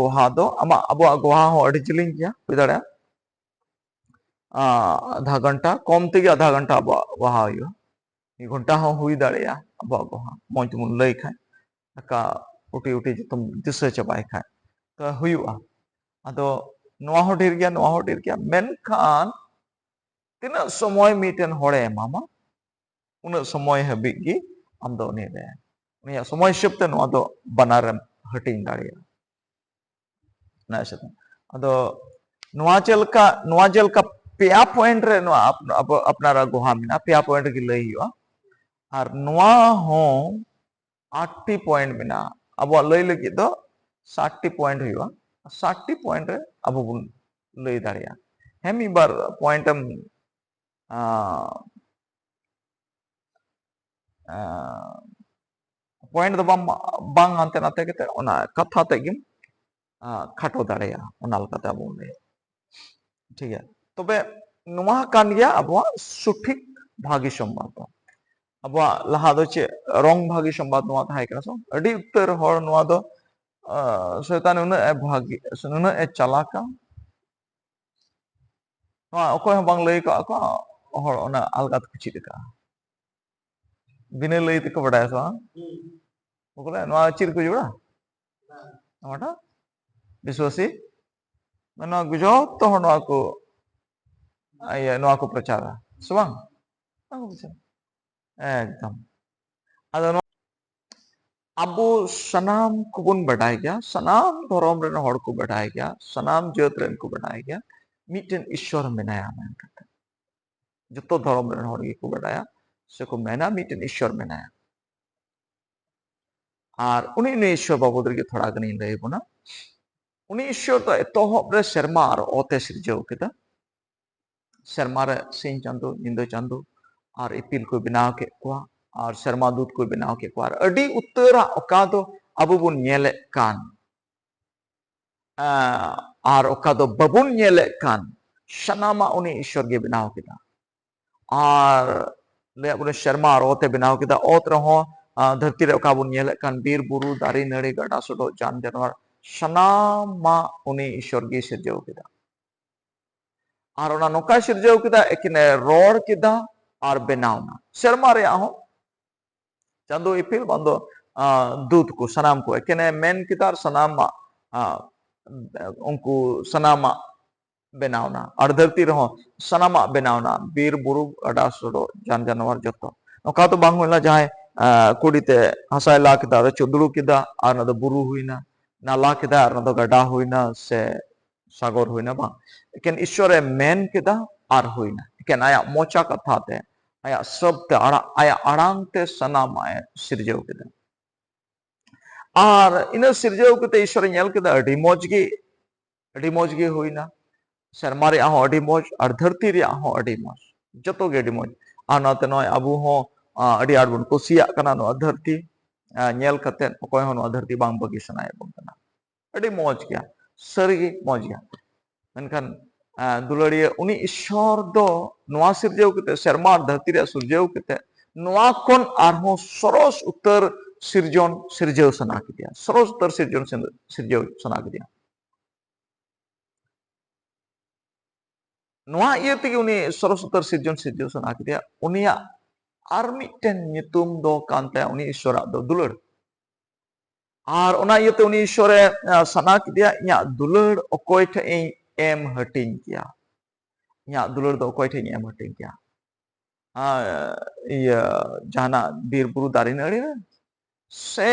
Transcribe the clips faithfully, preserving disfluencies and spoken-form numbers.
ᱜᱚᱦᱟ ᱫᱚ, ᱟᱢᱟᱜ, ᱟᱵᱚᱣᱟᱜ ᱜᱚᱦᱟ ᱦᱚᱸ ᱟᱹᱰᱤ ᱡᱤᱞᱤᱧ ᱜᱮᱭᱟ, ᱦᱩᱭ ᱫᱟᱲᱮᱭᱟᱜᱼᱟ᱾ ᱟᱸ, ᱟᱫᱷᱟ ᱜᱷᱚᱱᱴᱟ, ᱠᱚᱢ ᱛᱮᱜᱮ ᱟᱫᱷᱟ ᱜᱷᱚᱱᱴᱟ ᱟᱵᱚᱣᱟᱜ ᱜᱚᱦᱟ ᱦᱩᱭᱩᱜᱼᱟ᱾ ᱢᱤᱫ ᱜᱷᱚᱱᱴᱟ ᱦᱚᱸ ᱦᱩᱭ ᱫᱟᱲᱮᱭᱟᱜᱼᱟ ᱟᱵᱚᱣᱟᱜ ᱜᱚᱦᱟ, ᱢᱚᱡᱽ ᱛᱮᱵᱚᱱ ᱞᱟᱹᱭ ᱠᱷᱟᱡ, ᱟᱠᱟ ᱩᱴᱤ ᱩᱴᱤ ᱡᱚᱛᱚᱢ ᱫᱤᱥᱟᱹ ᱪᱟᱵᱟᱭ ᱠᱷᱟᱡ, ᱛᱚ ᱦᱩᱭᱩᱜᱼᱟ᱾ ᱟᱫᱚ ᱱᱚᱣᱟ ᱦᱚᱸ ᱰᱷᱮᱨ ᱜᱮᱭᱟ, ᱱᱚᱣᱟ ᱦᱚᱸ ᱰᱷᱮᱨ ᱜᱮᱭᱟ, ᱢᱮᱱᱠᱷᱟᱱ ᱛᱤᱱᱟᱹᱜ ᱥᱚᱢᱚᱭ ᱢᱤᱫᱴᱮᱱ ᱦᱚᱲᱮ ᱮᱢᱟᱢᱟ, ᱩᱱᱟᱹᱜ ᱥᱚᱢᱚᱭ ᱦᱟᱹᱵᱤᱡ ᱜᱮ ᱟᱢ ᱫᱚ ᱩᱱᱤ ᱨᱮ, ᱩᱱᱤᱭᱟᱜ ᱥᱚᱢᱚᱭ ᱦᱤᱥᱟᱹᱵ ᱛᱮ ᱱᱚᱣᱟ ᱫᱚ ᱵᱟᱱᱟᱨᱮᱢ ᱦᱟᱹᱴᱤᱧ ᱫᱟᱲᱮᱭᱟᱜᱼᱟ᱾ ᱚᱱᱟ ᱦᱤᱥᱟᱹᱵ ᱛᱮ᱾ ᱟᱫᱚ ᱱᱚᱣᱟ ᱪᱮᱫ ᱞᱮᱠᱟ, ᱱᱚᱣᱟ ᱪᱮᱫ ᱞᱮᱠᱟ ᱯᱮᱭᱟ ᱯᱚᱭᱮᱱᱴ ᱨᱮ ᱱᱚᱣᱟ ᱟᱯ-, ᱟᱵᱚ, ᱟᱯᱱᱟᱨᱟᱜ ᱜᱚᱦᱟ ᱢᱮᱱᱟᱜᱼᱟ, ᱯᱮᱭᱟ ᱯᱚᱭᱮᱱᱴ ᱨᱮᱜᱮ ᱞᱟᱹᱭ ᱦᱩᱭᱩᱜᱼᱟ᱾ ᱟᱨ ᱱᱚᱣᱟ ᱦᱚᱸ ᱟᱴ ᱴᱤ ᱯᱚᱭᱮᱱᱴ ᱢᱮᱱᱟᱜᱼᱟ᱾ ᱟᱵᱚᱣᱟᱜ ᱞᱟᱹᱭ ᱞᱟᱹᱜᱤᱫ ᱫᱚ ᱥᱟᱴ ᱴᱤ ᱯᱚᱭᱮᱱᱴ ᱦᱩᱭᱩᱜᱼᱟ᱾ ᱥᱟᱴ ᱴᱤ ᱯᱚᱭᱮᱱᱴ ᱨᱮ ᱟᱵᱚ ᱵᱚᱱ ᱞᱟᱹᱭ ᱫᱟᱲᱮᱭᱟᱜᱼᱟ᱾ ᱦᱮᱸ, ᱢᱤᱫ ᱵᱟᱨ ᱯᱚᱭᱮᱱᱴ ᱮᱢ, ᱟᱸ, ᱟᱸ, ᱯᱚᱭᱮᱱᱴ ᱫᱚ ᱵᱟᱢ, ᱵᱟᱝ ᱦᱟᱱᱛᱮ ᱱᱟᱛᱮ ᱠᱟᱛᱮ ᱚᱱᱟ ᱠᱟᱛᱷᱟ ᱛᱮᱫ ᱜᱮᱢ, ᱟᱸ, ᱠᱷᱟᱴᱚ ᱫᱟᱲᱮᱭᱟᱜᱼᱟ, ᱚᱱᱟ ᱞᱮᱠᱟᱛᱮ ᱟᱵᱚ ᱵᱚᱱ ᱞᱟᱹᱭᱟ᱾ ᱴᱷᱤᱠ ᱜᱮᱭᱟ, ᱛᱚᱵᱮ ᱱᱚᱣᱟ ᱠᱟᱱ ᱜᱮᱭᱟ ᱟᱵᱚᱣᱟᱜ ᱥᱚᱴᱷᱤᱠ ᱵᱷᱟᱹᱜᱤ ᱥᱚᱢᱵᱟᱫ ᱫᱚ᱾ ᱟᱵᱚᱣᱟᱜ ᱞᱟᱦᱟ ᱫᱚ ᱪᱮᱫ, ᱨᱚᱝ ᱵᱷᱟᱹᱜᱤ ᱥᱚᱢᱵᱟᱫ ᱱᱚᱣᱟ ᱛᱟᱦᱮᱸ ᱠᱟᱱᱟ ᱥᱮ? ᱟᱹᱰᱤ ᱩᱛᱟᱹᱨ ᱦᱚᱲ ᱱᱚᱣᱟ ᱫᱚ, ᱟᱸ, ᱥᱚᱭᱛᱟᱱ ᱱᱩᱱᱟᱹᱜ ᱮ ᱵᱷᱟᱹᱜᱤ, ᱱᱩᱱᱟᱹᱜ ᱮ ᱪᱟᱞᱟᱠᱟ, ᱱᱚᱣᱟ ᱚᱠᱚᱭ ᱦᱚᱸ ᱵᱟᱝ ᱞᱟᱹᱭ ᱠᱟᱜ ᱠᱚᱣᱟ, ᱦᱚᱲ ᱚᱱᱟ ᱟᱞᱜᱟ ᱛᱮᱠᱚ ᱪᱮᱫ ᱟᱠᱟᱜᱼᱟ᱾ ᱵᱤᱱᱟᱹ ᱞᱟᱹᱭ ᱛᱮᱠᱚ ᱵᱟᱰᱟᱭᱟ ᱥᱮ ᱵᱟᱝ? ᱦᱩᱸ᱾ ᱵᱚᱞᱮ ᱱᱚᱣᱟ ᱪᱮᱫ ᱨᱮᱠᱚ ᱡᱚᱲᱟ? ᱦᱮᱸ᱾ ᱱᱚᱣᱟᱴᱟᱜ ᱵᱤᱥᱣᱟᱥᱤ, ᱱᱚᱣᱟ ᱠᱚ ᱡᱚᱛᱚ ᱦᱚᱲ ᱱᱚᱣᱟ ᱠᱚ, ᱤᱭᱟᱹ, ᱱᱚᱣᱟ ᱠᱚ ᱯᱨᱚᱪᱟᱨᱟ, ᱥᱮ ᱵᱟᱝ? ᱱᱚᱣᱟ ᱠᱚ ᱯᱨᱚᱪᱟᱨᱟ᱾ ᱮᱠᱫᱚᱢ᱾ ᱟᱫᱚ ᱱᱚᱣᱟ ᱟᱵᱚ ᱥᱟᱱᱟᱢ ᱠᱚᱵᱚᱱ ᱵᱟᱰᱟᱭ ᱜᱮᱭᱟ, ᱥᱟᱱᱟᱢ ᱫᱷᱚᱨᱚᱢ ᱨᱮᱱ ᱦᱚᱲ ᱠᱚ ᱵᱟᱰᱟᱭ ᱜᱮᱭᱟ, ᱥᱟᱱᱟᱢ ᱡᱟᱹᱛ ᱨᱮᱱ ᱠᱚ ᱵᱟᱰᱟᱭ ᱜᱮᱭᱟ, ᱢᱤᱫᱴᱮᱱ ᱤᱥᱥᱚᱨ ᱢᱮᱱᱟᱭᱟ ᱢᱮᱱ ᱠᱟᱛᱮ᱾ ᱡᱚᱛᱚ ᱫᱷᱚᱨᱚᱢ ᱨᱮᱱ ᱦᱚᱲ ᱜᱮᱠᱚ ᱵᱟᱰᱟᱭᱟ, ᱥᱮᱠᱚ ᱢᱮᱱᱟ ᱢᱤᱫᱴᱮᱱ ᱤᱥᱥᱚᱨ ᱢᱮᱱᱟᱭᱟ᱾ ᱟᱨ ᱩᱱᱤ, ᱩᱱᱤ ᱤᱥᱥᱚᱨ ᱵᱟᱵᱚᱫ ᱨᱮᱜᱮ ᱛᱷᱚᱲᱟ ᱜᱟᱱᱤᱧ ᱞᱟᱹᱭ ᱟᱵᱚᱱᱟ᱾ ᱩᱱᱤ ᱤᱥᱥᱚᱨ ᱫᱚ ᱮᱛᱚᱦᱚᱵ ᱨᱮ ᱥᱮᱨᱢᱟ ᱟᱨ ᱚᱛ ᱮ ᱥᱤᱨᱡᱟᱹᱣ ᱠᱮᱫᱟ᱾ ᱥᱮᱨᱢᱟ ᱨᱮ ᱥᱤᱧ ᱪᱟᱸᱫᱚ, ᱧᱤᱫᱟᱹ ᱪᱟᱸᱫᱚ ᱟᱨ ᱤᱯᱤᱞ ᱠᱚᱭ ᱵᱮᱱᱟᱣ ᱠᱮᱫ ᱠᱚᱣᱟ, ᱟᱨ ᱥᱮᱨᱢᱟ ᱫᱩᱛ ᱠᱚᱭ ᱵᱮᱱᱟᱣ ᱠᱮᱫ ᱠᱚᱣᱟ, ᱟᱨ ᱟᱹᱰᱤ ᱩᱛᱟᱹᱨᱟᱜ ᱚᱠᱟ ᱫᱚ ᱟᱵᱚ ᱵᱚᱱ ᱧᱮᱞᱮᱫ ᱠᱟᱱ, ᱟᱸ, ᱟᱨ ᱚᱠᱟ ᱫᱚ ᱵᱟᱵᱚᱱ ᱧᱮᱞᱮᱫ ᱠᱟᱱ, ᱥᱟᱱᱟᱢᱟᱜ ᱩᱱᱤ ᱤᱥᱥᱚᱨ ᱜᱮ ᱵᱮᱱᱟᱣ ᱠᱮᱫᱟ᱾ ᱟᱨ ᱞᱟᱹᱭᱟᱫ ᱵᱚᱱᱟ ᱥᱮᱨᱢᱟ ᱟᱨ ᱚᱛ ᱮ ᱵᱮᱱᱟᱣ ᱠᱮᱫᱟ᱾ ᱚᱛ ᱨᱮᱦᱚᱸ, ᱟᱸ, ᱫᱷᱟᱹᱨᱛᱤ ᱨᱮ ᱚᱠᱟ ᱵᱚᱱ ᱧᱮᱞᱮᱫ ᱠᱟᱱ ᱵᱤᱨ ᱵᱩᱨᱩ, ᱫᱟᱨᱮ ᱱᱟᱹᱲᱤ, ᱜᱟᱰᱟ ᱥᱚᱰᱚᱜ, ᱡᱟᱱ ᱡᱟᱱᱣᱟᱨ, ᱥᱟᱱᱟᱢᱟᱜ ᱩᱱᱤ ᱤᱥᱥᱚᱨ ᱜᱮᱭ ᱥᱤᱨᱡᱟᱹᱣ ᱠᱮᱫᱟ᱾ ᱟᱨ ᱚᱱᱟ ᱱᱚᱝᱠᱟᱭ ᱥᱤᱨᱡᱟᱹᱣ ᱠᱮᱫᱟ, ᱮᱠᱮᱱᱮ ᱨᱚᱲ ᱠᱮᱫᱟ ᱟᱨ ᱵᱮᱱᱟᱣ ᱮᱱᱟ᱾ ᱥᱮᱨᱢᱟ ᱨᱮᱭᱟᱜ ᱦᱚᱸ, ᱪᱟᱸᱫᱚ ᱤᱯᱤᱞ ᱵᱟᱝ ᱫᱚ, ᱟᱸ, ᱫᱩᱛ ᱠᱚ, ᱥᱟᱱᱟᱢ ᱠᱚ ᱮᱠᱮᱱᱮ ᱢᱮᱱ ᱠᱮᱫᱟ ᱟᱨ ᱥᱟᱱᱟᱢᱟᱜ, ᱟᱸ, ᱩᱱᱠᱩ ᱥᱟᱱᱟᱢᱟᱜ ᱵᱮᱱᱟᱣ ᱮᱱᱟ᱾ ᱟᱨ ᱫᱷᱟᱹᱨᱛᱤ ᱨᱮᱦᱚᱸ ᱥᱟᱱᱟᱢᱟᱜ ᱵᱮᱱᱟᱣ ᱮᱱᱟ, ᱵᱤᱨ ᱵᱩᱨᱩ, ᱜᱟᱰᱟ, ᱥᱚᱰᱚᱜ, ᱡᱟᱱ ᱡᱟᱱᱣᱟᱨ ᱡᱚᱛᱚ᱾ ᱱᱚᱝᱠᱟ ᱫᱚ ᱵᱟᱝ ᱦᱩᱭ ᱞᱮᱱᱟ ᱡᱟᱦᱟᱸᱭ, ᱟᱸ, ᱠᱩᱰᱤ ᱛᱮ ᱦᱟᱥᱟᱭ ᱞᱟ ᱠᱮᱫᱟ ᱟᱨ ᱪᱩᱫᱲᱩ ᱠᱮᱫᱟ ᱟᱨ ᱚᱱᱟ ᱫᱚ ᱵᱩᱨᱩ ᱦᱩᱭᱱᱟ, ᱱᱟᱞᱟ ᱠᱮᱫᱟ ᱟᱨ ᱚᱱᱟ ᱫᱚ ᱜᱟᱰᱟ ᱦᱩᱭᱱᱟ ᱥᱮ ᱥᱟᱜᱚᱨ ᱦᱩᱭᱱᱟ, ᱵᱟᱝ᱾ ᱮᱠᱮᱱ ᱤᱥᱥᱚᱨᱮ ᱢᱮᱱ ᱠᱮᱫᱟ ᱟᱨ ᱦᱩᱭᱱᱟ᱾ ᱮᱠᱮᱱ ᱟᱭᱟᱜ ᱢᱚᱪᱟ ᱠᱟᱛᱷᱟ ᱛᱮ, ᱟᱭᱟᱜ ᱥᱚᱵᱫ ᱛᱮ, ᱟᱲᱟᱜ, ᱟᱭᱟᱜ ᱟᱲᱟᱝ ᱛᱮ ᱥᱟᱱᱟᱢᱟᱜ ᱮ ᱥᱤᱨᱡᱟᱹᱣ ᱠᱮᱫᱟ᱾ ᱟᱨ ᱤᱱᱟᱹ ᱥᱤᱨᱡᱟᱹᱣ ᱠᱟᱛᱮ ᱤᱥᱥᱚᱨᱮ ᱧᱮᱞ ᱠᱮᱫᱟ, ᱟᱹᱰᱤ ᱢᱚᱡᱽ ᱜᱮ, ᱟᱹᱰᱤ ᱢᱚᱡᱽ ᱜᱮ ᱦᱩᱭᱱᱟ᱾ ᱥᱮᱨᱢᱟ ᱨᱮᱭᱟᱜ ᱦᱚᱸ ᱟᱹᱰᱤ ᱢᱚᱡᱽ ᱟᱨ ᱫᱷᱟᱹᱨᱛᱤ ᱨᱮᱭᱟᱜ ᱦᱚᱸ ᱟᱹᱰᱤ ᱢᱚᱡᱽ, ᱡᱚᱛᱚ ᱜᱮ ᱟᱹᱰᱤ ᱢᱚᱡᱽ᱾ ᱟᱨ ᱚᱱᱟᱛᱮ ᱱᱚᱜᱼᱚᱭ ᱟᱵᱚ ᱦᱚᱸ, ᱟ, ᱟᱹᱰᱤ ᱟᱸᱴ ᱵᱚᱱ ᱠᱩᱥᱤᱭᱟᱜ ᱠᱟᱱᱟ ᱱᱚᱣᱟ ᱫᱷᱟᱹᱨᱛᱤ, ᱟ, ᱧᱮᱞ ᱠᱟᱛᱮ ᱚᱠᱚᱭ ᱦᱚᱸ ᱱᱚᱣᱟ ᱫᱷᱟᱹᱨᱛᱤ ᱵᱟᱝ ᱵᱟᱹᱜᱤ ᱥᱟᱱᱟᱭᱮᱫ ᱵᱚᱱ ᱠᱟᱱᱟ᱾ ᱟᱹᱰᱤ ᱢᱚᱡᱽ ᱜᱮᱭᱟ, ᱥᱟᱹᱨᱤᱜᱮ ᱢᱚᱡᱽ ᱜᱮᱭᱟ᱾ ᱢᱮᱱᱠᱷᱟᱱ, ᱟ, ᱫᱩᱞᱟᱹᱲᱤᱭᱟᱹ, ᱩᱱᱤ ᱤᱥᱥᱚᱨ ᱫᱚ ᱱᱚᱣᱟ ᱥᱤᱨᱡᱟᱹᱣ ᱠᱟᱛᱮ, ᱥᱮᱨᱢᱟ ᱟᱨ ᱫᱷᱟᱹᱨᱛᱤ ᱨᱮᱭᱟᱜ ᱥᱤᱨᱡᱟᱹᱣ ᱠᱟᱛᱮ, ᱱᱚᱣᱟ ᱠᱷᱚᱱ ᱟᱨᱦᱚᱸ ᱥᱚᱨᱚᱥ ᱩᱛᱟᱹᱨ ᱥᱤᱨᱡᱚᱱ ᱥᱤᱨᱡᱟᱹᱣ ᱥᱟᱱᱟ ᱠᱮᱫᱮᱭᱟ, ᱥᱚᱨᱚᱥ ᱩᱛᱟᱹᱨ ᱥᱤᱨᱡᱚᱱ ᱥᱤᱨᱡᱟᱹᱣ ᱥᱟᱱᱟ ᱠᱮᱫᱮᱭᱟ᱾ ᱱᱚᱣᱟ ᱤᱭᱟᱹ ᱛᱮᱜᱮ ᱩᱱᱤ ᱥᱚᱨᱚᱥ ᱩᱛᱟᱹᱨ ᱥᱤᱨᱡᱚᱱ ᱥᱤᱨᱡᱟᱹᱣ ᱥᱟᱱᱟ ᱠᱮᱫᱮᱭᱟ᱾ ᱩᱱᱤᱭᱟᱜ ᱟᱨ ᱢᱤᱫᱴᱮᱱ ᱧᱩᱛᱩᱢ ᱫᱚ ᱠᱟᱱ ᱛᱟᱭᱟ ᱩᱱᱤ ᱤᱥᱥᱚᱨᱟᱜ ᱫᱚ ᱫᱩᱞᱟᱹᱲ᱾ ᱟᱨ ᱚᱱᱟ ᱤᱭᱟᱹᱛᱮ ᱩᱱᱤ ᱤᱥᱥᱚᱨᱮ, ᱟ, ᱥᱟᱱᱟ ᱠᱮᱫᱮᱭᱟ, "ᱤᱧᱟᱹᱜ ᱫᱩᱞᱟᱹᱲ ᱚᱠᱚᱭ ᱴᱷᱮᱱ ᱤᱧ ᱮᱢ ᱦᱟᱹᱴᱤᱧ ᱠᱮᱭᱟ? ᱤᱧᱟᱹᱜ ᱫᱩᱞᱟᱹᱲ ᱫᱚ ᱚᱠᱚᱭ ᱴᱷᱮᱱ ᱤᱧ ᱮᱢ ᱦᱟᱹᱴᱤᱧ ᱠᱮᱭᱟ?" ᱟ, ᱤᱭᱟᱹ, ᱡᱟᱦᱟᱱᱟᱜ ᱵᱤᱨ ᱵᱩᱨᱩ ᱫᱟᱨᱮ ᱱᱟᱹᱲᱤ ᱨᱮ ᱥᱮ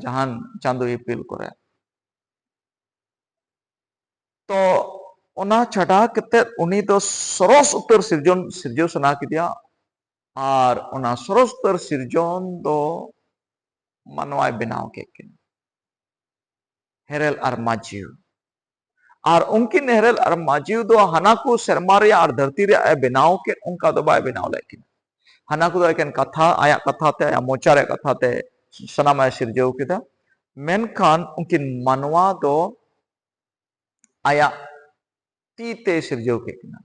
ᱡᱟᱦᱟᱱ ᱪᱟᱸᱫᱚ ᱤᱯᱤᱞ ᱠᱚᱨᱮ? ᱛᱚ ᱚᱱᱟ ᱪᱷᱟᱰᱟ ᱠᱟᱛᱮᱫ ᱩᱱᱤ ᱫᱚ ᱥᱚᱨᱚᱥ ᱩᱛᱟᱹᱨ ᱥᱤᱨᱡᱚᱱ ᱥᱤᱨᱡᱟᱹᱣ ᱥᱟᱱᱟ ᱠᱮᱫᱮᱭᱟ, ᱟᱨ ᱚᱱᱟ ᱥᱚᱨᱚᱥ ᱩᱛᱟᱹᱨ ᱥᱤᱨᱡᱚᱱ ᱫᱚ ᱢᱟᱱᱣᱟᱭ ᱵᱮᱱᱟᱣ ᱠᱮᱫ ᱠᱤᱱᱟ, ᱦᱮᱨᱮᱞ ᱟᱨ ᱢᱟᱹᱡᱷᱤᱣ᱾ ᱟᱨ ᱩᱱᱠᱤᱱ ᱦᱮᱨᱮᱞ ᱟᱨ ᱢᱟᱹᱡᱷᱤᱣ ᱫᱚ ᱦᱟᱱᱟ ᱠᱚ ᱥᱮᱨᱢᱟ ᱨᱮᱭᱟᱜ ᱟᱨ ᱫᱷᱟᱹᱨᱛᱤ ᱨᱮᱭᱟᱜ ᱮ ᱵᱮᱱᱟᱣ ᱠᱮᱫ, ᱚᱱᱠᱟ ᱫᱚ ᱵᱟᱭ ᱵᱮᱱᱟᱣ ᱞᱮᱫ ᱠᱤᱱᱟ᱾ ᱦᱟᱱᱟ ᱠᱚᱫᱚ ᱮᱠᱮᱱ ᱠᱟᱛᱷᱟ, ᱟᱭᱟᱜ ᱠᱟᱛᱷᱟ ᱛᱮ, ᱟᱭᱟᱜ ᱢᱚᱪᱟ ᱨᱮᱭᱟᱜ ᱠᱟᱛᱷᱟ ᱛᱮ ᱥᱟᱱᱟᱢᱟᱜ ᱮ ᱥᱤᱨᱡᱟᱹᱣ ᱠᱮᱫᱟ᱾ ᱢᱮᱱᱠᱷᱟᱱ ᱩᱱᱠᱤᱱ ᱢᱟᱱᱣᱟ ᱫᱚ ᱟᱭᱟᱜ ᱛᱤ ᱛᱮᱭ ᱥᱤᱨᱡᱟᱹᱣ ᱠᱮᱫ ᱠᱤᱱᱟ,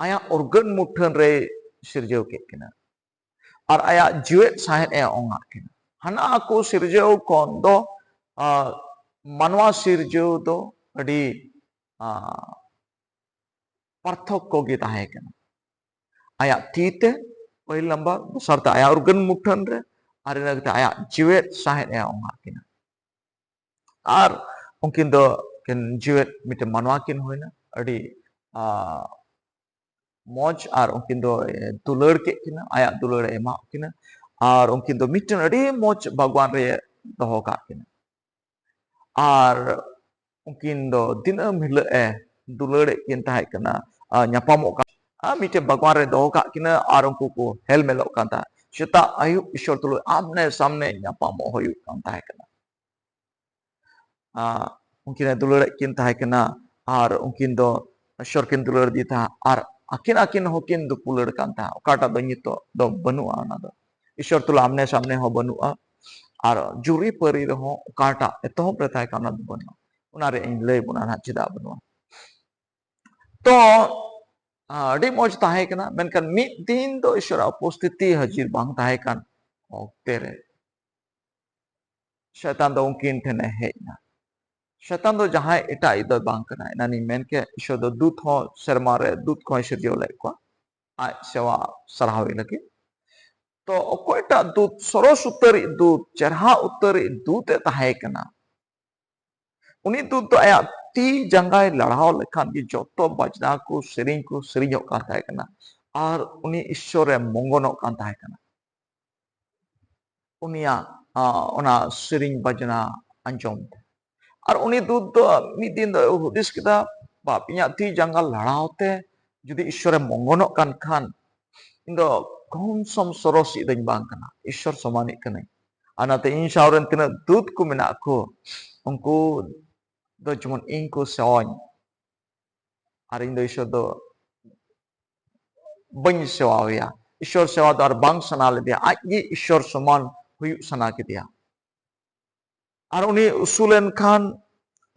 ᱟᱭᱟᱜ ᱩᱨᱜᱟᱹᱱ ᱢᱩᱴᱷᱟᱹᱱ ᱨᱮᱭ ᱥᱤᱨᱡᱟᱹᱣ ᱠᱮᱫ ᱠᱤᱱᱟ, ᱟᱨ ᱟᱭᱟᱜ ᱡᱤᱣᱮᱫ ᱥᱟᱦᱮᱫ ᱮ ᱚᱝᱟᱜ ᱠᱤᱱᱟ᱾ ᱦᱟᱱᱟ ᱠᱚ ᱥᱤᱨᱡᱟᱹᱣ ᱠᱷᱚᱱ ᱫᱚ, ᱟ, ᱢᱟᱱᱣᱟ ᱥᱤᱨᱡᱟᱹᱣ ᱫᱚ ᱟᱹᱰᱤ, ᱟᱸ, ᱯᱟᱨᱛᱷᱚᱠᱠᱚ ᱜᱮ ᱛᱟᱦᱮᱸ ᱠᱟᱱᱟ᱾ ᱟᱭᱟᱜ ᱛᱤ ᱛᱮ ᱯᱟᱹᱦᱤᱞ ᱱᱟᱢᱵᱟᱨ, ᱫᱚᱥᱟᱨ ᱛᱮ ᱟᱭᱟᱜ ᱩᱨᱜᱟᱹᱱ ᱢᱩᱴᱷᱟᱹᱱ ᱨᱮ, ᱟᱨ ᱤᱱᱟᱹ ᱠᱟᱛᱮ ᱟᱭᱟᱜ ᱡᱤᱣᱮᱫ ᱥᱟᱦᱮᱫ ᱮ ᱮᱢᱟᱜ ᱠᱤᱱᱟ᱾ ᱟᱨ ᱩᱱᱠᱤᱱ ᱫᱚ ᱠᱤᱱ ᱡᱤᱣᱮᱫ ᱢᱤᱫᱴᱮᱱ ᱢᱟᱱᱣᱟ ᱠᱤᱱ ᱦᱩᱭᱱᱟ, ᱟᱹᱰᱤ, ᱟ, ᱢᱚᱡᱽ, ᱟᱨ ᱩᱱᱠᱤᱱ ᱫᱚ, ᱮ, ᱫᱩᱞᱟᱹᱲ ᱠᱮᱫ ᱠᱤᱱᱟ, ᱟᱭᱟᱜ ᱫᱩᱞᱟᱹᱲ ᱮ ᱮᱢᱟᱜ ᱠᱤᱱᱟ, ᱟᱨ ᱩᱱᱠᱤᱱ ᱫᱚ ᱢᱤᱫᱴᱮᱱ ᱟᱹᱰᱤ ᱢᱚᱡᱽ ᱵᱟᱜᱽᱣᱟᱱ ᱨᱮ ᱫᱚᱦᱚ ᱠᱟᱜ ᱠᱤᱱᱟ᱾ ᱟᱨ ᱩᱱᱠᱤᱱ ᱫᱚ ᱫᱤᱱᱟᱹᱢ ᱦᱤᱞᱳᱜ ᱮ ᱫᱩᱞᱟᱹᱲᱮᱫ ᱠᱤᱱ ᱛᱟᱦᱮᱸ ᱠᱟᱱᱟ, ᱟᱨ ᱧᱟᱯᱟᱢᱚᱜ ᱠᱟᱱ, ᱟᱨ ᱢᱤᱫᱴᱮᱱ ᱵᱟᱜᱽᱣᱟᱱ ᱨᱮ ᱫᱚᱦᱚ ᱠᱟᱜ ᱠᱤᱱᱟ, ᱟᱨ ᱩᱱᱠᱩ ᱠᱚ ᱦᱮᱞᱢᱮᱞᱚᱜ ᱠᱟᱱ ᱛᱟᱦᱮᱸᱫ᱾ ᱥᱮᱛᱟᱜ ᱟᱹᱭᱩᱵ ᱤᱥᱚᱨ ᱛᱩᱞᱩᱡ ᱟᱢᱱᱮ ᱥᱟᱢᱱᱮ ᱧᱟᱯᱟᱢᱚᱜ ᱦᱩᱭᱩᱜ ᱠᱟᱱ ᱛᱟᱦᱮᱸ ᱠᱟᱱᱟ᱾ ᱟᱨ ᱩᱱᱠᱤᱱ ᱮ ᱫᱩᱞᱟᱹᱲᱮᱫ ᱠᱤᱱ ᱛᱟᱦᱮᱸ ᱠᱟᱱᱟ, ᱟᱨ ᱩᱱᱠᱤᱱ ᱫᱚ ᱤᱥᱚᱨ ᱠᱤᱱ ᱫᱩᱞᱟᱹᱲ ᱫᱤ ᱛᱟᱦᱮᱸᱫ, ᱟᱨ ᱟᱹᱠᱤᱱ ᱟᱹᱠᱤᱱ ᱦᱚᱸᱠᱤᱱ ᱫᱩᱯᱩᱞᱟᱹᱲ ᱠᱟᱱ ᱛᱟᱦᱮᱸᱫ, ᱚᱠᱟᱴᱟᱜ ᱫᱚ ᱱᱤᱛᱚᱜ ᱫᱚ ᱵᱟᱹᱱᱩᱜᱼᱟ᱾ ᱚᱱᱟ ᱫᱚ ᱤᱥᱚᱨ ᱛᱩᱞᱩᱡ ᱟᱢᱱᱮ ᱥᱟᱢᱱᱮ ᱦᱚᱸ ᱵᱟᱹᱱᱩᱜᱼᱟ, ᱟᱨ ᱡᱩᱨᱤ ᱯᱟᱹᱨᱤ ᱨᱮᱦᱚᱸ ᱚᱠᱟᱴᱟᱜ ᱮᱛᱚᱦᱚᱵ ᱨᱮ ᱛᱟᱦᱮᱸ ᱠᱟᱱᱟ, ᱚᱱᱟ ᱫᱚ ᱵᱟᱹᱱᱩᱜᱼᱟ᱾ ᱚᱱᱟ ᱨᱮ ᱤᱧ ᱞᱟᱹᱭ ᱵᱚᱱᱟ ᱱᱟᱦᱟᱜ ᱪᱮᱫᱟᱜ ᱵᱟᱹᱱᱩᱜᱼᱟ᱾ ᱛᱚ, ᱟᱹᱰᱤ ᱢᱚᱡᱽ ᱛᱟᱦᱮᱸ ᱠᱟᱱᱟ, ᱢᱮᱱᱠᱷᱟᱱ ᱢᱤᱫ ᱫᱤᱱ ᱫᱚ ᱤᱥᱚᱨᱟᱜ ᱩᱯᱚᱥᱛᱷᱤᱛᱤ ᱦᱟᱹᱡᱤᱨ ᱵᱟᱝ ᱛᱟᱦᱮᱸ ᱠᱟᱱ ᱚᱠᱛᱮ ᱨᱮ ᱥᱮᱛᱟᱱ ᱫᱚ ᱩᱱᱠᱤᱱ ᱴᱷᱮᱱᱮ ᱦᱮᱡ ᱮᱱᱟ᱾ ᱥᱮᱛᱟᱱ ᱫᱚ ᱡᱟᱦᱟᱸᱭ ᱮᱴᱟᱜ ᱤᱡ ᱫᱚ ᱵᱟᱝ ᱠᱟᱱᱟᱭ᱾ ᱮᱱᱟᱱᱤᱧ ᱢᱮᱱ ᱠᱮᱫ, ᱤᱥᱚᱨ ᱫᱚ ᱫᱩᱛ ᱦᱚᱸ ᱥᱮᱨᱢᱟ ᱨᱮ ᱫᱩᱛ ᱠᱚᱦᱚᱸᱭ ᱥᱤᱨᱡᱟᱹᱣ ᱞᱮᱫ ᱠᱚᱣᱟ ᱟᱡ ᱥᱮᱣᱟ ᱥᱟᱨᱦᱟᱣᱤᱡ ᱞᱟᱹᱜᱤᱫ᱾ ᱛᱚ ᱚᱠᱚᱭᱴᱟᱜ ᱫᱩᱛ, ᱥᱚᱨᱚᱥ ᱩᱛᱟᱹᱨᱤᱡ ᱫᱩᱛ, ᱪᱮᱨᱦᱟ ᱩᱛᱟᱹᱨᱤᱡ ᱫᱩᱛ ᱮ ᱛᱟᱦᱮᱸ ᱠᱟᱱᱟ, ᱩᱱᱤ ᱫᱩᱛ ᱫᱚ ᱟᱭᱟᱜ ᱛᱤ ᱡᱟᱸᱜᱟᱭ ᱞᱟᱲᱟᱣ ᱞᱮᱠᱷᱟᱱ ᱜᱮ ᱡᱚᱛᱚ ᱵᱟᱡᱽᱱᱟ ᱠᱚ, ᱥᱮᱨᱮᱧ ᱠᱚ ᱥᱮᱨᱮᱧᱚᱜ ᱠᱟᱱ ᱛᱟᱦᱮᱸ ᱠᱟᱱᱟ, ᱟᱨ ᱩᱱᱤ ᱤᱥᱚᱨᱮ ᱢᱚᱝᱜᱚᱱᱚᱜ ᱠᱟᱱ ᱛᱟᱦᱮᱸ ᱠᱟᱱᱟ᱾ ᱩᱱᱤᱭᱟᱜ, ᱟ, ᱚᱱᱟ ᱥᱮᱨᱮᱧ ᱵᱟᱡᱽᱱᱟ ᱟᱸᱡᱚᱢ ᱛᱮ᱾ ᱟᱨ ᱩᱱᱤ ᱫᱩᱛ ᱫᱚ ᱢᱤᱫ ᱫᱤᱱ ᱫᱚ ᱦᱩᱫᱤᱥ ᱠᱮᱫᱟ, "ᱵᱟᱯ, ᱤᱧᱟᱜ ᱛᱤ ᱡᱟᱸᱜᱟ ᱞᱟᱲᱟᱣ ᱛᱮ ᱡᱩᱫᱤ ᱤᱥᱚᱨᱮ ᱢᱚᱝᱜᱚᱱᱚᱜ ᱠᱟᱱ ᱠᱷᱟᱱ, ᱤᱧ ᱫᱚ ᱠᱚᱢ ᱥᱚᱢ ᱥᱚᱨᱚᱥᱤᱡ ᱫᱚᱧ ᱵᱟᱝ ᱠᱟᱱᱟ, ᱤᱥᱚᱨ ᱥᱚᱢᱟᱱᱤᱡ ᱠᱟᱹᱱᱟᱹᱧ᱾ ᱟᱨ ᱚᱱᱟᱛᱮ ᱤᱧ ᱥᱟᱶ ᱨᱮᱱ ᱛᱤᱱᱟᱹᱜ ᱫᱩᱛ ᱠᱚ ᱢᱮᱱᱟᱜ ᱠᱚ, ᱩᱱᱠᱩ ᱫᱚ ᱡᱮᱢᱚᱱ ᱤᱧ ᱠᱚ ᱥᱮᱣᱟᱧ, ᱟᱨ ᱤᱧ ᱫᱚ ᱤᱥᱚᱨ ᱫᱚ ᱵᱟᱹᱧ ᱥᱮᱣᱟᱣᱟᱭᱟ᱾" ᱤᱥᱚᱨ ᱥᱮᱣᱟ ᱫᱚ ᱟᱨ ᱵᱟᱝ ᱥᱟᱱᱟ ᱞᱮᱫᱮᱭᱟ, ᱟᱡ ᱜᱮ ᱤᱥᱚᱨ ᱥᱚᱢᱟᱱ ᱦᱩᱭᱩᱜ ᱥᱟᱱᱟ ᱠᱮᱫᱮᱭᱟ᱾ ᱟᱨ ᱩᱱᱤ ᱩᱥᱩᱞ ᱮᱱ ᱠᱷᱟᱱ,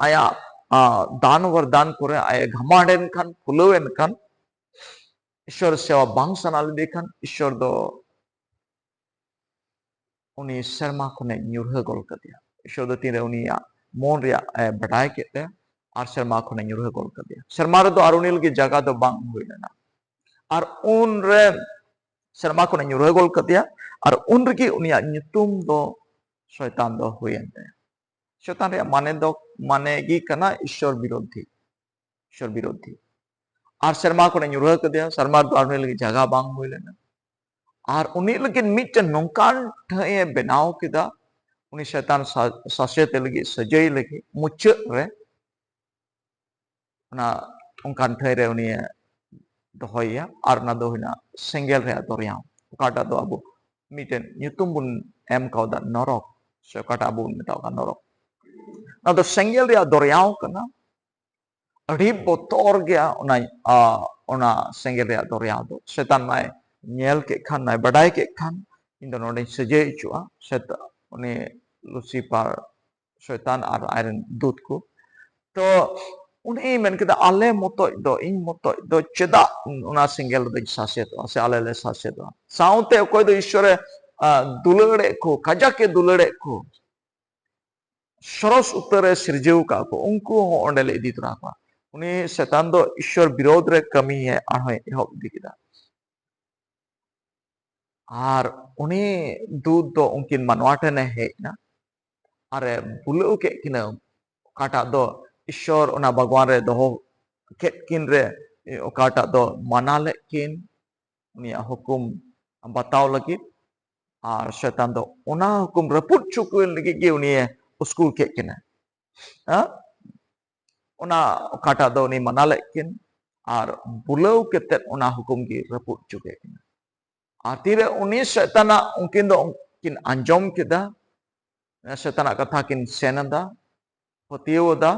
ᱟᱭᱟᱜ, ᱟ, ᱫᱟᱱ ᱵᱚᱨᱫᱟᱱ ᱠᱚᱨᱮ ᱟᱡ ᱮ ᱜᱷᱟᱢᱟᱱᱰ ᱮᱱ ᱠᱷᱟᱱ, ᱯᱷᱩᱞᱟᱹᱣ ᱮᱱ ᱠᱷᱟᱱ, ᱤᱥᱚᱨ ᱥᱮᱣᱟ ᱵᱟᱝ ᱥᱟᱱᱟ ᱞᱮᱫᱮ ᱠᱷᱟᱱ, ᱤᱥᱚᱨ ᱫᱚ ᱩᱱᱤ ᱥᱮᱨᱢᱟ ᱠᱷᱚᱱᱮ ᱧᱩᱨᱦᱟᱹ ᱜᱚᱞ ᱠᱟᱫᱮᱭᱟ᱾ ᱤᱥᱚᱨ ᱫᱚ ᱛᱤᱱᱨᱮ ᱩᱱᱤᱭᱟᱜ ᱢᱚᱱ ᱨᱮᱭᱟᱜ ᱮ ᱵᱟᱰᱟᱭ ᱠᱮᱫ ᱛᱮ ᱟᱨ ᱥᱮᱨᱢᱟ ᱠᱷᱚᱱᱮ ᱧᱩᱨᱦᱟᱹ ᱜᱚᱫ ᱠᱟᱫᱮᱭᱟ᱾ ᱥᱮᱨᱢᱟ ᱨᱮᱫᱚ ᱟᱨ ᱩᱱᱤ ᱞᱟᱹᱜᱤᱫ ᱡᱟᱭᱜᱟ ᱫᱚ ᱵᱟᱝ ᱦᱩᱭ ᱞᱮᱱᱟ᱾ ᱟᱨ ᱩᱱᱨᱮ ᱥᱮᱨᱢᱟ ᱠᱷᱚᱱᱮ ᱧᱩᱨᱦᱟᱹ ᱜᱚᱫ ᱠᱟᱫᱮᱭᱟ᱾ ᱟᱨ ᱩᱱ ᱨᱮᱜᱮ ᱩᱱᱤᱭᱟᱜ ᱧᱩᱛᱩᱢ ᱫᱚ ᱥᱚᱭᱛᱟᱱ ᱫᱚ ᱦᱩᱭᱮᱱ ᱛᱟᱭᱟ᱾ ᱥᱚᱭᱛᱟᱱ ᱨᱮᱭᱟᱜ ᱢᱟᱱᱮ ᱫᱚ, ᱢᱟᱱᱮ ᱜᱮ ᱠᱟᱱᱟ ᱤᱥᱥᱚᱨ ᱵᱤᱨᱳᱫᱷᱤ, ᱤᱥᱥᱚᱨ ᱵᱤᱨᱳᱫᱷᱤ᱾ ᱟᱨ ᱥᱮᱨᱢᱟ ᱠᱷᱚᱱᱮ ᱧᱩᱨᱦᱟᱹ ᱠᱟᱫᱮᱭᱟ᱾ ᱥᱮᱨᱢᱟ ᱨᱮᱫᱚ ᱟᱨ ᱩᱱᱤ ᱞᱟᱹᱜᱤᱫ ᱡᱟᱭᱜᱟ ᱵᱟᱝ ᱦᱩᱭ ᱞᱮᱱᱟ᱾ ᱟᱨ ᱩᱱᱤ ᱞᱟᱹᱜᱤᱫ ᱢᱤᱫᱴᱮᱱ ᱱᱚᱝᱠᱟᱱ ᱴᱷᱟᱹᱭ ᱮ ᱵᱮᱱᱟᱣ ᱠᱮᱫᱟ, ᱩᱱᱤ ᱥᱚᱭᱛᱟᱱ ᱥᱟ-, ᱥᱟᱥᱮᱛ ᱞᱟᱹᱜᱤᱫ, ᱥᱟᱹᱡᱟᱹᱭ ᱞᱟᱹᱜᱤᱫ ᱢᱩᱪᱟᱹᱫ ᱨᱮ ᱚᱱᱟ ᱚᱱᱠᱟᱱ ᱴᱷᱟᱹᱭ ᱨᱮ ᱩᱱᱤᱭᱮ ᱫᱚᱦᱚᱭᱮᱭᱟ᱾ ᱟᱨ ᱚᱱᱟ ᱫᱚ ᱦᱩᱭᱱᱟ ᱥᱮᱸᱜᱮᱞ ᱨᱮᱭᱟᱜ ᱫᱚᱨᱭᱟ, ᱚᱠᱟᱴᱟᱜ ᱫᱚ ᱟᱵᱚ ᱢᱤᱫᱴᱮᱱ ᱧᱩᱛᱩᱢ ᱵᱚᱱ ᱮᱢ ᱠᱟᱣᱫᱟ ᱱᱚᱨᱚᱠ, ᱥᱮ ᱚᱠᱟᱴᱟᱜ ᱟᱵᱚ ᱵᱚᱱ ᱢᱮᱛᱟᱣ ᱠᱟᱱ ᱱᱚᱨᱚᱠ᱾ ᱚᱱᱟ ᱫᱚ ᱥᱮᱸᱜᱮᱞ ᱨᱮᱭᱟᱜ ᱫᱚᱨᱭᱟᱣ ᱠᱟᱱᱟ᱾ ᱟᱹᱰᱤ ᱵᱚᱛᱚᱨ ᱜᱮᱭᱟ ᱚᱱᱟ, ᱟ, ᱚᱱᱟ ᱥᱮᱸᱜᱮᱞ ᱨᱮᱭᱟᱜ ᱫᱚᱨᱭᱟ ᱫᱚ᱾ ᱥᱮᱛᱟᱱ ᱢᱟᱭ ᱧᱮᱞ ᱠᱮᱫ ᱠᱷᱟᱱ, ᱢᱟᱭ ᱵᱟᱰᱟᱭ ᱠᱮᱫ ᱠᱷᱟᱱ, ᱤᱧ ᱫᱚ ᱱᱚᱰᱮᱧ ᱥᱟᱹᱡᱟᱹᱭ ᱦᱚᱪᱚᱜᱼᱟ᱾ ᱥᱮᱛᱟ-, ᱩᱱᱤ ᱞᱩᱥᱤᱯᱟᱨ ᱥᱚᱭᱛᱟᱱ ᱟᱨ ᱟᱡᱨᱮᱱ ᱫᱩᱛ ᱠᱚ᱾ ᱛᱚ ᱩᱱᱤ ᱢᱮᱱ ᱠᱮᱫᱟ, "ᱟᱞᱮ ᱢᱚᱛᱚᱡ ᱫᱚ, ᱤᱧ ᱢᱚᱛᱚᱡ ᱫᱚ ᱪᱮᱫᱟᱜ ᱚᱱᱟ ᱥᱮᱸᱜᱮᱞ ᱨᱮᱫᱚᱧ ᱥᱟᱥᱮᱛᱚᱜᱼᱟ, ᱥᱮ ᱟᱞᱮ ᱞᱮ ᱥᱟᱥᱮᱛᱚᱜᱼᱟ?" ᱥᱟᱶᱛᱮ ᱚᱠᱚᱭ ᱫᱚ ᱤᱥᱥᱚᱨᱮ, ᱟ, ᱫᱩᱞᱟᱹᱲᱮᱫ ᱠᱚ, ᱠᱟᱡᱟᱠ ᱮ ᱫᱩᱞᱟᱹᱲᱮᱫ ᱠᱚ, ᱥᱚᱨᱚᱥ ᱩᱛᱟᱹᱨᱮ ᱥᱤᱨᱡᱟᱹᱣ ᱟᱠᱟᱫ ᱠᱚ, ᱩᱱᱠᱩ ᱦᱚᱸ ᱚᱸᱰᱮ ᱞᱮ ᱤᱫᱤ ᱛᱚᱨᱟ ᱠᱚᱣᱟ᱾ ᱩᱱᱤ ᱥᱮᱛᱟᱱ ᱫᱚ ᱤᱥᱥᱚᱨ ᱵᱤᱨᱳᱫᱷ ᱨᱮ ᱠᱟᱹᱢᱤᱭᱮ ᱟᱨᱦᱚᱸᱭ ᱮᱦᱚᱵ ᱤᱫᱤ ᱠᱮᱫᱟ᱾ ᱟᱨ ᱩᱱᱤ ᱫᱩᱛ ᱫᱚ ᱩᱱᱠᱤᱱ ᱢᱟᱱᱣᱟ ᱴᱷᱮᱱᱮ ᱦᱮᱡ ᱮᱱᱟ ᱟᱨᱮ ᱵᱩᱞᱟᱹᱣ ᱠᱮᱫ ᱠᱤᱱᱟᱹ, ᱚᱠᱟᱴᱟᱜ ᱫᱚ ᱤᱥᱥᱚᱨ ᱚᱱᱟ ᱵᱟᱜᱽᱣᱟᱱ ᱨᱮ ᱫᱚᱦᱚ ᱠᱮᱫ ᱠᱤᱱ ᱨᱮ, ᱚᱠᱟᱴᱟᱜ ᱫᱚ ᱢᱟᱱᱟ ᱞᱮᱫ ᱠᱤᱱ ᱩᱱᱤᱭᱟᱜ ᱦᱩᱠᱩᱢ ᱵᱟᱛᱟᱣ ᱞᱟᱹᱜᱤᱫ᱾ ᱟᱨ ᱥᱚᱭᱛᱟᱱ ᱫᱚ ᱚᱱᱟ ᱦᱩᱠᱩᱢ ᱨᱟᱹᱯᱩᱫ ᱦᱚᱪᱚ ᱠᱚ ᱞᱟᱹᱜᱤᱫ ᱜᱮ ᱩᱱᱤᱭᱮ ᱩᱥᱠᱩᱨ ᱠᱮᱫ ᱠᱤᱱᱟ᱾ ᱦᱮᱸ? ᱚᱱᱟ ᱚᱠᱟᱴᱟᱜ ᱫᱚ ᱩᱱᱤ ᱢᱟᱱᱟ ᱞᱮᱫ ᱠᱤᱱ, ᱟᱨ ᱵᱩᱞᱟᱹᱣ ᱠᱟᱛᱮᱫ ᱚᱱᱟ ᱦᱩᱠᱩᱢ ᱜᱮ ᱨᱟᱹᱯᱩᱫ ᱦᱚᱪᱚ ᱠᱮᱫ ᱠᱤᱱᱟ᱾ ᱟᱨ ᱛᱤᱨᱮ ᱩᱱᱤ ᱥᱚᱭᱛᱟᱱᱟᱜ, ᱩᱱᱠᱤᱱ ᱫᱚ ᱠᱤᱱ ᱟᱸᱡᱚᱢ ᱠᱮᱫᱟ, ᱥᱚᱭᱛᱟᱱᱟᱜ ᱠᱟᱛᱷᱟ ᱠᱤᱱ ᱥᱮᱱ ᱮᱫᱟ, ᱯᱟᱹᱛᱭᱟᱹᱣ ᱮᱫᱟ,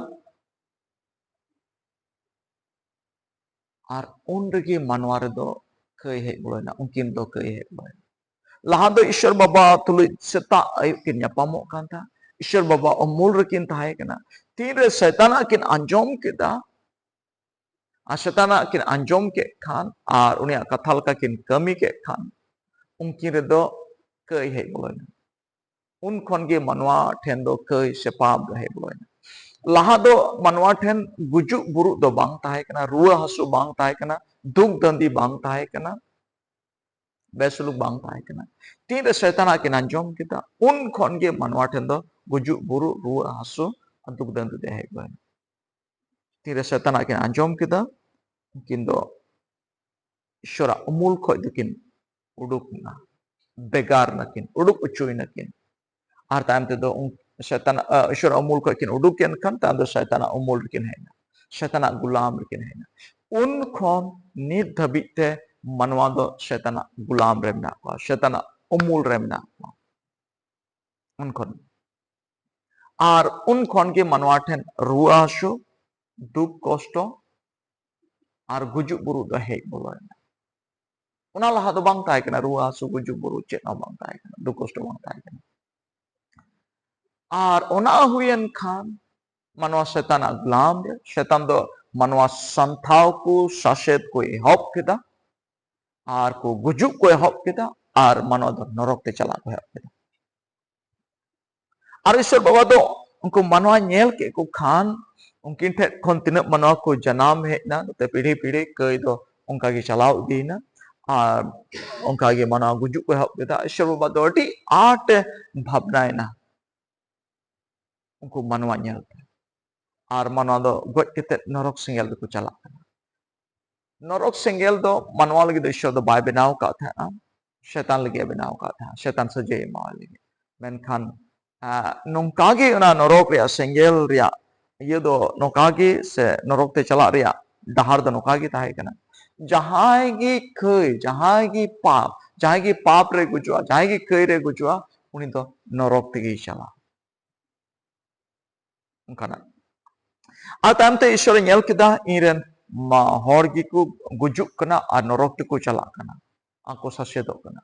ᱟᱨ ᱩᱱ ᱨᱮᱜᱮ ᱢᱟᱱᱣᱟ ᱨᱮᱫᱚ ᱠᱟᱹᱭ ᱦᱮᱡ ᱵᱚᱞᱚᱭᱮᱱᱟ, ᱩᱱᱠᱤᱱ ᱫᱚ ᱠᱟᱹᱭ ᱦᱮᱡ ᱵᱚᱞᱚᱭᱮᱱᱟ᱾ ᱞᱟᱦᱟ ᱫᱚ ᱤᱥᱥᱚᱨ ᱵᱟᱵᱟ ᱛᱩᱞᱩᱡ ᱥᱮᱛᱟᱜ ᱟᱹᱭᱩᱵ ᱠᱤᱱ ᱧᱟᱯᱟᱢᱚᱜ ᱠᱟᱱ ᱛᱟᱦᱮᱸᱫ, ᱤᱥᱥᱚᱨ ᱵᱟᱵᱟ ᱩᱢᱩᱞ ᱨᱮᱠᱤᱱ ᱛᱟᱦᱮᱸ ᱠᱟᱱᱟ᱾ ᱛᱤᱱᱨᱮ ᱥᱚᱭᱛᱟᱱᱟᱜ ᱠᱤᱱ ᱟᱸᱡᱚᱢ ᱠᱮᱫᱟ, ᱟᱨ ᱥᱚᱭᱛᱟᱱᱟᱜ ᱠᱤᱱ ᱟᱸᱡᱚᱢ ᱠᱮᱫ ᱠᱷᱟᱱ, ᱟᱨ ᱩᱱᱤᱭᱟᱜ ᱠᱟᱛᱷᱟ ᱞᱮᱠᱟ ᱠᱤᱱ ᱠᱟᱹᱢᱤ ᱠᱮᱫ ᱠᱷᱟᱱ, ᱩᱱᱠᱤᱱ ᱨᱮᱫᱚ ᱠᱟᱹᱭ ᱦᱮᱡ ᱵᱚᱞᱚᱭᱮᱱᱟ᱾ ᱩᱱ ᱠᱷᱚᱱ ᱜᱮ ᱢᱟᱱᱣᱟ ᱴᱷᱮᱱ ᱫᱚ ᱠᱟᱹᱭ ᱥᱮ ᱯᱟᱯ ᱫᱚ ᱦᱮᱡ ᱵᱚᱞᱚᱭᱮᱱᱟ᱾ ᱞᱟᱦᱟ ᱫᱚ ᱢᱟᱱᱣᱟ ᱴᱷᱮᱱ ᱜᱩᱡᱩᱜ ᱵᱩᱨᱩᱜ ᱫᱚ ᱵᱟᱝ ᱛᱟᱦᱮᱸ ᱠᱟᱱᱟ, ᱨᱩᱣᱟᱹ ᱦᱟᱹᱥᱩ ᱵᱟᱝ ᱛᱟᱦᱮᱸ ᱠᱟᱱᱟ, ᱫᱩᱠ ᱫᱟᱹᱱᱫᱤ ᱵᱟᱝ ᱛᱟᱦᱮᱸ ᱠᱟᱱᱟ, ᱵᱮᱥᱩᱞᱩᱠ ᱵᱟᱝ ᱛᱟᱦᱮᱸ ᱠᱟᱱᱟ᱾ ᱛᱤᱱᱨᱮ ᱥᱚᱭᱛᱟᱱᱟᱜ ᱠᱤᱱ ᱟᱸᱡᱚᱢ ᱠᱮᱫᱟ, ᱩᱱ ᱠᱷᱚᱱ ᱜᱮ ᱢᱟᱱᱣᱟ ᱴᱷᱮᱱ ᱫᱚ ᱜᱩᱡᱩᱜ ᱵᱩᱨᱩᱜ, ᱨᱩᱣᱟᱹ ᱦᱟᱹᱥᱩ ᱟᱨ ᱫᱩᱠ ᱫᱟᱹᱱᱫᱤ ᱫᱚ ᱦᱮᱡ ᱵᱚᱞᱚᱭᱮᱱᱟ᱾ ᱛᱤᱱᱨᱮ ᱥᱚᱭᱛᱟᱱᱟᱜ ᱠᱤᱱ ᱟᱸᱡᱚᱢ ᱠᱮᱫᱟ, ᱩᱱᱠᱤᱱ ᱫᱚ ᱤᱥᱚᱨᱟᱜ ᱩᱢᱩᱞ ᱠᱷᱚᱡ ᱫᱚᱠᱤᱱ ᱩᱰᱩᱠ ᱮᱱᱟ, ᱵᱷᱮᱜᱟᱨ ᱱᱟᱠᱤᱱ, ᱩᱰᱩᱠ ᱚᱪᱚᱭ ᱱᱟᱠᱤᱱ᱾ ᱟᱨ ᱛᱟᱭᱚᱢ ᱛᱮᱫᱚ ᱩᱱ-, ᱥᱚᱭᱛᱟᱱᱟᱜ, ᱟ, ᱤᱥᱚᱨᱟᱜ ᱩᱢᱩᱞ ᱠᱷᱚᱡ ᱠᱤᱱ ᱩᱰᱩᱠ ᱮᱱ ᱠᱷᱟᱱ, ᱛᱟᱭᱚᱢ ᱫᱚ ᱥᱚᱭᱛᱟᱱᱟᱜ ᱩᱢᱩᱞ ᱨᱮᱠᱤᱱ ᱦᱮᱡ ᱮᱱᱟ, ᱥᱚᱭᱛᱟᱱᱟᱜ ᱜᱩᱞᱟᱢ ᱨᱮᱠᱤᱱ ᱦᱮᱡ ᱮᱱᱟ᱾ ᱩᱱ ᱠᱷᱚᱱ ᱱᱤᱛ ᱫᱷᱟᱹᱵᱤᱡ ᱛᱮ ᱢᱟᱱᱣᱟ ᱫᱚ ᱥᱚᱭᱛᱟᱱᱟᱜ ᱜᱩᱞᱟᱢ ᱨᱮ ᱢᱮᱱᱟᱜ ᱠᱚᱣᱟ, ᱥᱚᱭᱛᱟᱱᱟᱜ ᱩᱢᱩᱞ ᱨᱮ ᱢᱮᱱᱟᱜ ᱠᱚᱣᱟ᱾ ᱩᱱ ᱠᱷᱚᱱ, ᱟᱨ ᱩᱱ ᱠᱷᱚᱱ ᱜᱮ ᱢᱟᱱᱣᱟ ᱴᱷᱮᱱ ᱨᱩᱣᱟᱹ ᱦᱟᱹᱥᱩ, ᱫᱩᱠ ᱠᱚᱥᱴᱚ ᱟᱨ ᱜᱩᱡᱩᱜ ᱵᱩᱨᱩᱜ ᱫᱚ ᱦᱮᱡ ᱵᱚᱞᱚᱭᱮᱱᱟ᱾ ᱚᱱᱟ ᱞᱟᱦᱟ ᱫᱚ ᱵᱟᱝ ᱛᱟᱦᱮᱸ ᱠᱟᱱᱟ, ᱨᱩᱣᱟᱹ ᱦᱟᱹᱥᱩ, ᱜᱩᱡᱩᱜ ᱵᱩᱨᱩᱜ ᱪᱮᱫ ᱦᱚᱸ ᱵᱟᱝ ᱛᱟᱦᱮᱸ ᱠᱟᱱᱟ, ᱫᱩᱠ ᱠᱚᱥᱴᱚ ᱵᱟᱝ ᱛᱟᱦᱮᱸ ᱠᱟᱱᱟ᱾ ᱟᱨ ᱚᱱᱟ ᱦᱩᱭᱮᱱ ᱠᱷᱟᱱ ᱢᱟᱱᱣᱟ ᱥᱮᱛᱟᱱᱟᱜ ᱜᱩᱞᱟᱢ ᱨᱮ, ᱥᱮᱛᱟᱱ ᱫᱚ ᱢᱟᱱᱣᱟ ᱥᱟᱱᱛᱷᱟᱣ ᱠᱚ, ᱥᱟᱥᱮᱛ ᱠᱚ ᱮᱦᱚᱵ ᱠᱮᱫᱟ, ᱟᱨ ᱠᱚ ᱜᱩᱡᱩᱜ ᱠᱚ ᱮᱦᱚᱵ ᱠᱮᱫᱟ, ᱟᱨ ᱢᱟᱱᱣᱟ ᱫᱚ ᱱᱚᱨᱚᱠ ᱛᱮ ᱪᱟᱞᱟᱜ ᱠᱚ ᱮᱦᱚᱵ ᱠᱮᱫᱟ᱾ ᱟᱨ ᱤᱥᱚᱨ ᱵᱟᱵᱟ ᱫᱚ ᱩᱱᱠᱩ ᱢᱟᱱᱣᱟ ᱧᱮᱞ ᱠᱮᱫ ᱠᱚ ᱠᱷᱟᱱ, ᱩᱱᱠᱤᱱ ᱴᱷᱮᱱ ᱠᱷᱚᱱ ᱛᱤᱱᱟᱹᱜ ᱢᱟᱱᱣᱟ ᱠᱚ ᱡᱟᱱᱟᱢ ᱦᱮᱡ ᱮᱱᱟ, ᱱᱚᱛᱮ ᱯᱤᱲᱦᱤ ᱯᱤᱲᱦᱤ ᱠᱟᱹᱭ ᱫᱚ ᱚᱱᱠᱟ ᱜᱮ ᱪᱟᱞᱟᱣ ᱤᱫᱤᱭᱮᱱᱟ᱾ ᱟᱨ ᱚᱱᱠᱟ ᱜᱮ ᱢᱟᱱᱣᱟ ᱜᱩᱡᱩᱜ ᱠᱚ ᱮᱦᱚᱵ ᱠᱮᱫᱟ᱾ ᱤᱥᱚᱨ ᱵᱟᱵᱟ ᱫᱚ ᱟᱹᱰᱤ ᱟᱸᱴ ᱮ ᱵᱷᱟᱵᱽᱱᱟᱭᱮᱱᱟ ᱩᱱᱠᱩ ᱢᱟᱱᱣᱟ ᱧᱮᱞᱛᱮ᱾ ᱟᱨ ᱢᱟᱱᱣᱟ ᱫᱚ ᱜᱚᱡ ᱠᱟᱛᱮ ᱱᱚᱨᱚᱠ ᱥᱮᱸᱜᱮᱞ ᱨᱮᱠᱚ ᱪᱟᱞᱟᱜ ᱠᱟᱱᱟ᱾ ᱱᱚᱨᱚᱠ ᱥᱮᱸᱜᱮᱞ ᱫᱚ ᱢᱟᱱᱣᱟ ᱞᱟᱹᱜᱤᱫ ᱫᱚ ᱤᱥᱚᱨ ᱫᱚ ᱵᱟᱭ ᱵᱮᱱᱟᱣ ᱟᱠᱟᱫ ᱛᱟᱦᱮᱸᱱᱟ, ᱥᱮᱛᱟᱱ ᱞᱟᱹᱜᱤᱫ ᱮ ᱵᱮᱱᱟᱣ ᱟᱠᱟᱫ ᱛᱟᱦᱮᱸᱱᱟ, ᱥᱮᱛᱟᱱ ᱥᱟᱹᱡᱟᱹᱭ ᱮᱢᱟᱣᱟᱭ ᱞᱟᱹᱜᱤᱫ᱾ ᱢᱮᱱᱠᱷᱟᱱ, ᱟᱸ, ᱱᱚᱝᱠᱟ ᱜᱮ ᱚᱱᱟ ᱱᱚᱨᱚᱠ ᱨᱮᱭᱟᱜ ᱥᱮᱸᱜᱮᱞ ᱨᱮᱭᱟᱜ ᱤᱭᱟᱹ ᱫᱚ ᱱᱚᱝᱠᱟ ᱜᱮ, ᱥᱮ ᱱᱚᱨᱚᱠ ᱛᱮ ᱪᱟᱞᱟᱜ ᱨᱮᱭᱟᱜ ᱰᱟᱦᱟᱨ ᱫᱚ ᱱᱚᱝᱠᱟ ᱜᱮ ᱛᱟᱦᱮᱸ ᱠᱟᱱᱟ᱾ ᱡᱟᱦᱟᱸᱭ ᱜᱮ ᱠᱟᱹᱭ, ᱡᱟᱦᱟᱸᱭ ᱜᱮ ᱯᱟᱯ, ᱡᱟᱦᱟᱸᱭ ᱜᱮ ᱯᱟᱯ ᱨᱮ ᱜᱩᱡᱩᱜᱼᱟ, ᱡᱟᱦᱟᱸᱭ ᱜᱮ ᱠᱟᱹᱭ ᱨᱮ ᱜᱩᱡᱩᱜᱼᱟ, ᱩᱱᱤ ᱫᱚ ᱱᱚᱨᱚᱠ ᱛᱮᱜᱮᱭ ᱪᱟᱞᱟᱜᱼᱟ᱾ ᱚᱱᱠᱟᱱᱟᱜ᱾ ᱟᱨ ᱛᱟᱭᱚᱢ ᱛᱮ ᱤᱥᱚᱨᱮ ᱧᱮᱞ ᱠᱮᱫᱟ, ᱤᱧ ᱨᱮᱱ ᱢᱟ ᱦᱚᱲ ᱜᱮᱠᱚ ᱜᱩᱡᱩᱜ ᱠᱟᱱᱟ ᱟᱨ ᱱᱚᱨᱚᱠ ᱛᱮᱠᱚ ᱪᱟᱞᱟᱜ ᱠᱟᱱᱟ, ᱟᱨ ᱠᱚ ᱥᱟᱥᱮᱫᱚᱜ ᱠᱟᱱᱟ᱾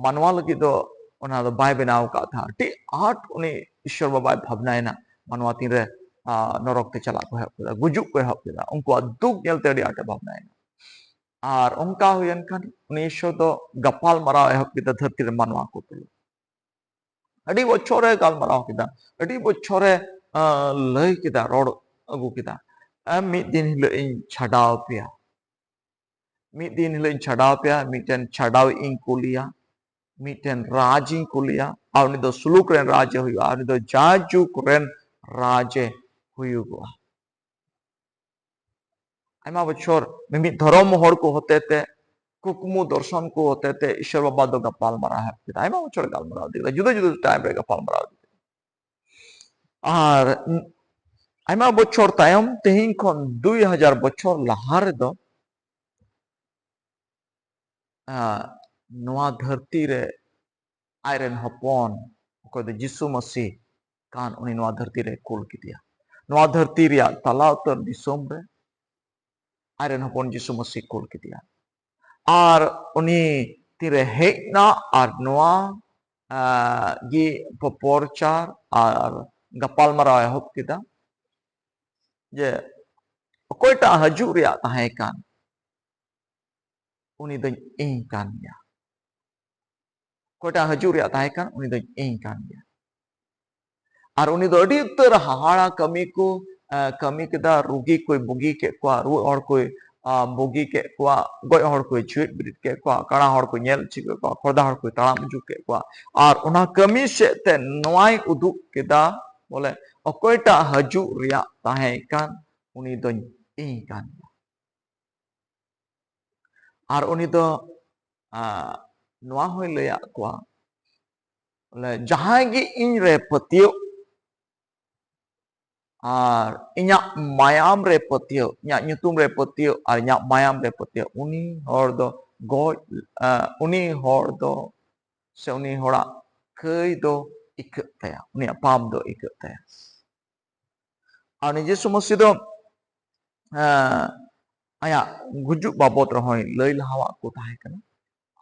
ᱢᱟᱱᱣᱟ ᱞᱟᱹᱜᱤᱫ ᱫᱚ ᱚᱱᱟ ᱫᱚ ᱵᱟᱭ ᱵᱮᱱᱟᱣ ᱟᱠᱟᱫ ᱛᱟᱦᱮᱸᱫ᱾ ᱟᱹᱰᱤ ᱟᱸᱴ ᱩᱱᱤ ᱤᱥᱚᱨ ᱵᱟᱵᱟᱭ ᱵᱷᱟᱵᱽᱱᱟᱭᱮᱱᱟ, ᱢᱟᱱᱣᱟ ᱛᱤᱱᱨᱮ, ᱟ, ᱱᱚᱨᱚᱠ ᱛᱮ ᱪᱟᱞᱟᱜ ᱠᱚ ᱮᱦᱚᱵ ᱠᱮᱫᱟ, ᱜᱩᱡᱩᱜ ᱠᱚ ᱮᱦᱚᱵ ᱠᱮᱫᱟ, ᱩᱱᱠᱩᱣᱟᱜ ᱫᱩᱠ ᱧᱮᱞᱛᱮ ᱟᱹᱰᱤ ᱟᱸᱴᱮ ᱵᱷᱟᱵᱽᱱᱟᱭᱮᱱᱟ᱾ ᱟᱨ ᱚᱱᱠᱟ ᱦᱩᱭᱮᱱ ᱠᱷᱟᱱ ᱩᱱᱤ ᱤᱥᱚᱨ ᱫᱚ ᱜᱟᱯᱟᱞ ᱢᱟᱨᱟᱣ ᱮᱦᱚᱵ ᱠᱮᱫᱟ ᱫᱷᱟᱹᱨᱛᱤ ᱨᱮ ᱢᱟᱱᱣᱟ ᱠᱚ ᱛᱩᱞᱩᱡ᱾ ᱟᱹᱰᱤ ᱵᱚᱪᱷᱚᱨᱮ ᱜᱟᱞᱢᱟᱨᱟᱣ ᱠᱮᱫᱟ, ᱟᱹᱰᱤ ᱵᱚᱪᱷᱚᱨᱮ ᱞᱟᱹᱭ ᱠᱮᱫᱟ, ᱨᱚᱲ ᱟᱹᱜᱩ ᱠᱮᱫᱟ᱾ ᱢᱤᱫ ᱫᱤᱱ ᱦᱤᱞᱳᱜ ᱤᱧ ᱪᱷᱟᱰᱟᱣ ᱯᱮᱭᱟ, ᱢᱤᱫ ᱫᱤᱱ ᱦᱤᱞᱳᱜ ᱤᱧ ᱪᱷᱟᱰᱟᱣ ᱯᱮᱭᱟ, ᱢᱤᱫᱴᱮᱱ ᱪᱷᱟᱰᱟᱣ ᱤᱧ ᱠᱩᱞᱮᱭᱟ, ᱢᱤᱫᱴᱮᱱ ᱨᱟᱡᱽ ᱤᱧ ᱠᱩᱞᱮᱭᱟ, ᱟᱨ ᱩᱱᱤ ᱫᱚ ᱥᱩᱞᱩᱠ ᱨᱮᱱ ᱨᱟᱡᱽ ᱮ ᱦᱩᱭᱩᱜᱼᱟ, ᱟᱨ ᱩᱱᱤ ᱫᱚ ᱡᱟᱭᱡᱩᱜᱽ ᱨᱮᱱ ᱨᱟᱡᱽ ᱮ ᱦᱩᱭᱩᱜᱚᱜᱼᱟ᱾ ᱟᱭᱢᱟ ᱵᱚᱪᱷᱚᱨ ᱢᱤᱢᱤᱫ ᱫᱷᱚᱨᱚᱢ ᱦᱚᱲ ᱠᱚ ᱦᱚᱛᱮᱛᱮ, ᱠᱩᱠᱢᱩ ᱫᱚᱨᱥᱚᱱ ᱠᱚ ᱦᱚᱛᱮᱛᱮ ᱤᱥᱚᱨ ᱵᱟᱵᱟ ᱫᱚ ᱜᱟᱯᱟᱞ ᱢᱟᱨᱟᱣ ᱮᱦᱚᱵ ᱠᱮᱫᱟ᱾ ᱟᱭᱢᱟ ᱵᱚᱪᱷᱚᱨ ᱜᱟᱞᱢᱟᱨᱟᱣ ᱤᱫᱤ ᱠᱮᱫᱟ, ᱡᱩᱫᱟᱹ ᱡᱩᱫᱟᱹ ᱴᱟᱭᱤᱢ ᱨᱮ ᱜᱟᱯᱟᱞ ᱢᱟᱨᱟᱣ ᱤᱫᱤ ᱠᱮᱫᱟ᱾ ᱟᱨ ᱟᱭᱢᱟ ᱵᱚᱪᱷᱚᱨ ᱛᱟᱭᱚᱢ, ᱛᱮᱦᱮᱧ ᱠᱷᱚᱱ ᱫᱩᱭ ᱦᱟᱡᱟᱨ ᱵᱚᱪᱷᱚᱨ ᱞᱟᱦᱟ ᱨᱮᱫᱚ, ᱱᱚᱣᱟ ᱫᱷᱟᱹᱨᱛᱤ ᱨᱮ ᱟᱡᱨᱮᱱ ᱦᱚᱯᱚᱱ, ᱚᱠᱚᱭ ᱫᱚ ᱡᱤᱥᱩ ᱢᱟᱹᱥᱤ ᱠᱟᱱ, ᱩᱱᱤ ᱱᱚᱣᱟ ᱫᱷᱟᱹᱨᱛᱤ ᱨᱮ ᱠᱩᱞ ᱠᱮᱫᱮᱭᱟ᱾ ᱱᱚᱣᱟ ᱫᱷᱟᱹᱨᱛᱤ ᱨᱮᱭᱟᱜ ᱛᱟᱞᱟ ᱩᱛᱟᱹᱨ ᱫᱤᱥᱚᱢ ᱨᱮ ᱟᱡᱨᱮᱱ ᱦᱚᱯᱚᱱ ᱡᱤᱥᱩ ᱢᱟᱹᱥᱤ ᱠᱩᱞ ᱠᱮᱫᱮᱭᱟ᱾ ᱟᱨ ᱩᱱᱤ ᱛᱤᱨᱮ ᱦᱮᱡ ᱮᱱᱟ ᱟᱨ ᱱᱚᱣᱟ ᱜᱮ ᱯᱨᱚᱪᱟᱨ ᱟᱨ ᱜᱟᱯᱟᱞᱢᱟᱨᱟᱣ ᱮᱦᱚᱵ ᱠᱮᱫᱟ ᱡᱮ ᱚᱠᱚᱭᱴᱟᱜ ᱦᱤᱡᱩᱜ ᱨᱮᱭᱟᱜ ᱛᱟᱦᱮᱸ ᱠᱟᱱ, ᱩᱱᱤ ᱫᱚᱧ ᱤᱧ ᱠᱟᱱ ᱜᱮᱭᱟ᱾ ᱚᱠᱚᱭᱴᱟᱜ ᱦᱤᱡᱩᱜ ᱨᱮᱭᱟᱜ ᱛᱟᱦᱮᱸ ᱠᱟᱱ, ᱩᱱᱤ ᱫᱚᱧ ᱤᱧ ᱠᱟᱱ ᱜᱮᱭᱟ᱾ ᱟᱨ ᱩᱱᱤ ᱫᱚ ᱟᱹᱰᱤ ᱩᱛᱟᱹᱨ ᱦᱟᱦᱟᱲᱟ ᱠᱟᱹᱢᱤ ᱠᱚ ᱠᱟᱹᱢᱤ ᱠᱮᱫᱟ᱾ ᱨᱩᱜᱤ ᱠᱚᱭ ᱵᱩᱜᱤ ᱠᱮᱫ ᱠᱚᱣᱟ, ᱨᱩᱣᱟᱹᱜ ᱦᱚᱲ ᱠᱚᱭ ᱵᱩᱜᱤ ᱠᱮᱫ ᱠᱚᱣᱟ, ᱜᱚᱡ ᱦᱚᱲ ᱠᱚᱭ ᱡᱤᱣᱮᱫ ᱵᱮᱨᱮᱫ ᱠᱮᱫ ᱠᱚᱣᱟ, ᱠᱟᱬᱟ ᱦᱚᱲ ᱠᱚᱭ ᱧᱮᱞ ᱦᱚᱪᱚ ᱠᱮᱫ ᱠᱚᱣᱟ, ᱠᱷᱚᱨᱫᱟ ᱦᱚᱲ ᱠᱚᱭ ᱛᱟᱲᱟᱢ ᱦᱚᱪᱚ ᱠᱮᱫ ᱠᱚᱣᱟ᱾ ᱟᱨ ᱚᱱᱟ ᱠᱟᱹᱢᱤ ᱥᱮᱫ ᱛᱮ ᱱᱚᱣᱟᱭ ᱩᱫᱩᱜ ᱠᱮᱫᱟ, ᱵᱚᱞᱮ ᱚᱠᱚᱭᱴᱟᱜ ᱦᱤᱡᱩᱜ ᱨᱮᱭᱟᱜ ᱛᱟᱦᱮᱸ ᱠᱟᱱ, ᱩᱱᱤ ᱫᱚᱧ ᱤᱧ ᱠᱟᱱ ᱜᱮᱭᱟ᱾ ᱟᱨ ᱩᱱᱤ ᱫᱚ ᱱᱚᱣᱟ ᱦᱚᱸᱭ ᱞᱟᱹᱭᱟᱫ ᱠᱚᱣᱟ, ᱵᱚᱞᱮ ᱡᱟᱦᱟᱸᱭ ᱜᱮ ᱤᱧ ᱨᱮ ᱯᱟᱹᱛᱭᱟᱹᱜ ᱟᱨ ᱤᱧᱟᱹᱜ ᱢᱟᱭᱟᱢ ᱨᱮ ᱯᱟᱹᱛᱭᱟᱹᱜ, ᱤᱧᱟᱹᱜ ᱧᱩᱛᱩᱢ ᱨᱮ ᱯᱟᱹᱛᱭᱟᱹᱜ ᱟᱨ ᱤᱧᱟᱹᱜ ᱢᱟᱭᱟᱢ ᱨᱮ ᱯᱟᱹᱛᱭᱟᱹᱜ, ᱩᱱᱤ ᱦᱚᱲ ᱫᱚ ᱜᱚᱡ, ᱩᱱᱤ ᱦᱚᱲ ᱫᱚ ᱥᱮ ᱩᱱᱤ ᱦᱚᱲᱟᱜ ᱠᱟᱹᱭ ᱫᱚ ᱤᱠᱟᱹᱜ ᱛᱟᱭᱟ, ᱩᱱᱤᱭᱟᱜ ᱯᱟᱯ ᱫᱚ ᱤᱠᱟᱹᱜ ᱛᱟᱭᱟ᱾ ᱟᱨ ᱩᱱᱤ ᱡᱤᱥᱩ ᱢᱟᱹᱥᱤ ᱫᱚ ᱟᱭᱟᱜ ᱜᱩᱡᱩᱜ ᱵᱟᱵᱚᱫ ᱨᱮᱦᱚᱸᱭ ᱞᱟᱹᱭ ᱞᱟᱦᱟᱣᱟᱫ ᱠᱚ ᱛᱟᱦᱮᱸ ᱠᱟᱱᱟ᱾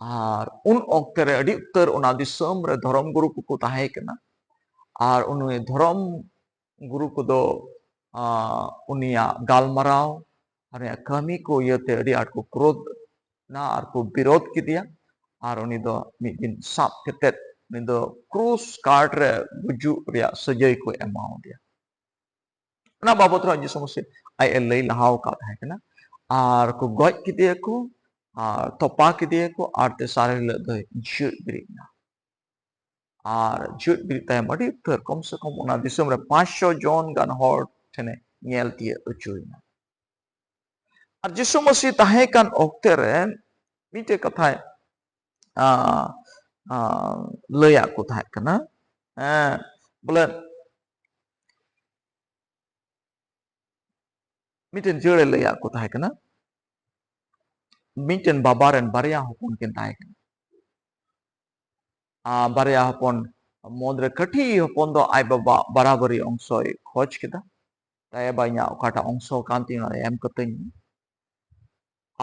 ᱟᱨ ᱩᱱ ᱚᱠᱛᱮ ᱨᱮ ᱟᱹᱰᱤ ᱩᱛᱟᱹᱨ ᱚᱱᱟ ᱫᱤᱥᱚᱢ ᱨᱮ ᱫᱷᱚᱨᱚᱢ ᱜᱩᱨᱩ ᱠᱚᱠᱚ ᱛᱟᱦᱮᱸ ᱠᱟᱱᱟ᱾ ᱟᱨ ᱩᱱᱤ ᱫᱷᱚᱨᱚᱢ ᱜᱩᱨᱩ ᱠᱚᱫᱚ ᱩᱱᱤᱭᱟᱜ ᱜᱟᱞᱢᱟᱨᱟᱣ ᱟᱨ ᱩᱱᱤᱭᱟᱜ ᱠᱟᱹᱢᱤ ᱠᱚ ᱤᱭᱟᱹᱛᱮ ᱟᱹᱰᱤ ᱟᱸᱴ ᱠᱚ ᱠᱨᱳᱫᱷ ᱱᱟ ᱟᱨ ᱠᱚ ᱵᱤᱨᱳᱫᱷ ᱠᱮᱫᱮᱭᱟ᱾ ᱟᱨ ᱩᱱᱤ ᱫᱚ ᱢᱤᱫ ᱫᱤᱱ ᱥᱟᱵ ᱠᱟᱛᱮᱫ ᱩᱱᱤ ᱫᱚ ᱠᱨᱩᱥ ᱠᱟᱴ ᱨᱮ ᱜᱩᱡᱩᱜ ᱨᱮᱭᱟᱜ ᱥᱟᱹᱡᱟᱹᱭ ᱠᱚ ᱮᱢᱟᱣᱟᱫᱮᱭᱟ᱾ ᱚᱱᱟ ᱵᱟᱵᱚᱛ ᱨᱮᱦᱚᱸ ᱡᱤᱥᱩ ᱢᱟᱹᱥᱤ ᱟᱡ ᱮ ᱞᱟᱹᱭ ᱞᱟᱦᱟ ᱟᱠᱟᱫ ᱛᱟᱦᱮᱸ ᱠᱟᱱᱟ᱾ ᱟᱨ ᱠᱚ ᱜᱚᱡ ᱠᱮᱫᱮᱭᱟᱠᱚ, ᱟᱨ ᱛᱚᱯᱟ ᱠᱮᱫᱮᱭᱟᱠᱚ, ᱟᱨ ᱛᱮᱥᱟᱨ ᱦᱤᱞᱳᱜ ᱫᱚᱭ ᱡᱤᱣᱮᱫ ᱵᱮᱨᱮᱫ ᱮᱱᱟ᱾ ᱟᱨ ᱡᱤᱣᱮᱫ ᱵᱮᱨᱮᱫ ᱛᱟᱭᱚᱢ ᱟᱹᱰᱤ ᱩᱛᱟᱹᱨ, ᱠᱚᱢ ᱥᱮ ᱠᱚᱢ ᱚᱱᱟ ᱫᱤᱥᱚᱢ ᱨᱮ ᱯᱟᱸᱪᱥᱚ ᱡᱚᱱ ᱜᱟᱱ ᱦᱚᱲ ᱴᱷᱮᱱᱮ ᱧᱮᱞ ᱛᱤᱭᱟᱹᱜ ᱦᱚᱪᱚᱭᱮᱱᱟ᱾ ᱟᱨ ᱡᱤᱥᱩ ᱢᱟᱹᱥᱤ ᱛᱟᱦᱮᱸ ᱠᱟᱱ ᱚᱠᱛᱮ ᱨᱮ ᱢᱤᱫᱴᱮᱡ ᱠᱟᱛᱷᱟᱭ, ᱟ, ᱟ, ᱞᱟᱹᱭᱟᱫ ᱠᱚ ᱛᱟᱦᱮᱸ ᱠᱟᱱᱟ᱾ ᱦᱮᱸ, ᱵᱚᱞᱮ ᱢᱤᱫᱴᱮᱱ ᱡᱟᱹᱲᱮ ᱞᱟᱹᱭᱟᱫ ᱠᱚ ᱛᱟᱦᱮᱸ ᱠᱟᱱᱟ᱾ ᱢᱤᱫᱴᱮᱱ ᱵᱟᱵᱟ ᱨᱮᱱ ᱵᱟᱨᱭᱟ ᱦᱚᱯᱚᱱ ᱠᱤᱱ ᱛᱟᱦᱮᱸ ᱠᱟᱱᱟ᱾ ᱟᱨ ᱵᱟᱨᱭᱟ ᱦᱚᱯᱚᱱ ᱢᱩᱫᱽᱨᱮ ᱠᱟᱹᱴᱤᱡ ᱦᱚᱯᱚᱱ ᱫᱚ ᱟᱡ ᱵᱟᱵᱟ ᱵᱟᱨᱟᱵᱟᱨᱤ ᱚᱝᱥᱚᱭ ᱠᱷᱚᱡᱽ ᱠᱮᱫᱟ, ᱛᱟᱭᱟ ᱵᱟ, ᱤᱧᱟᱹᱜ ᱚᱠᱟᱴᱟᱜ ᱚᱝᱥᱚ ᱠᱟᱱ ᱛᱤᱧ, ᱚᱱᱟ ᱮᱢ ᱠᱟᱹᱛᱟᱹᱧ ᱢᱮ᱾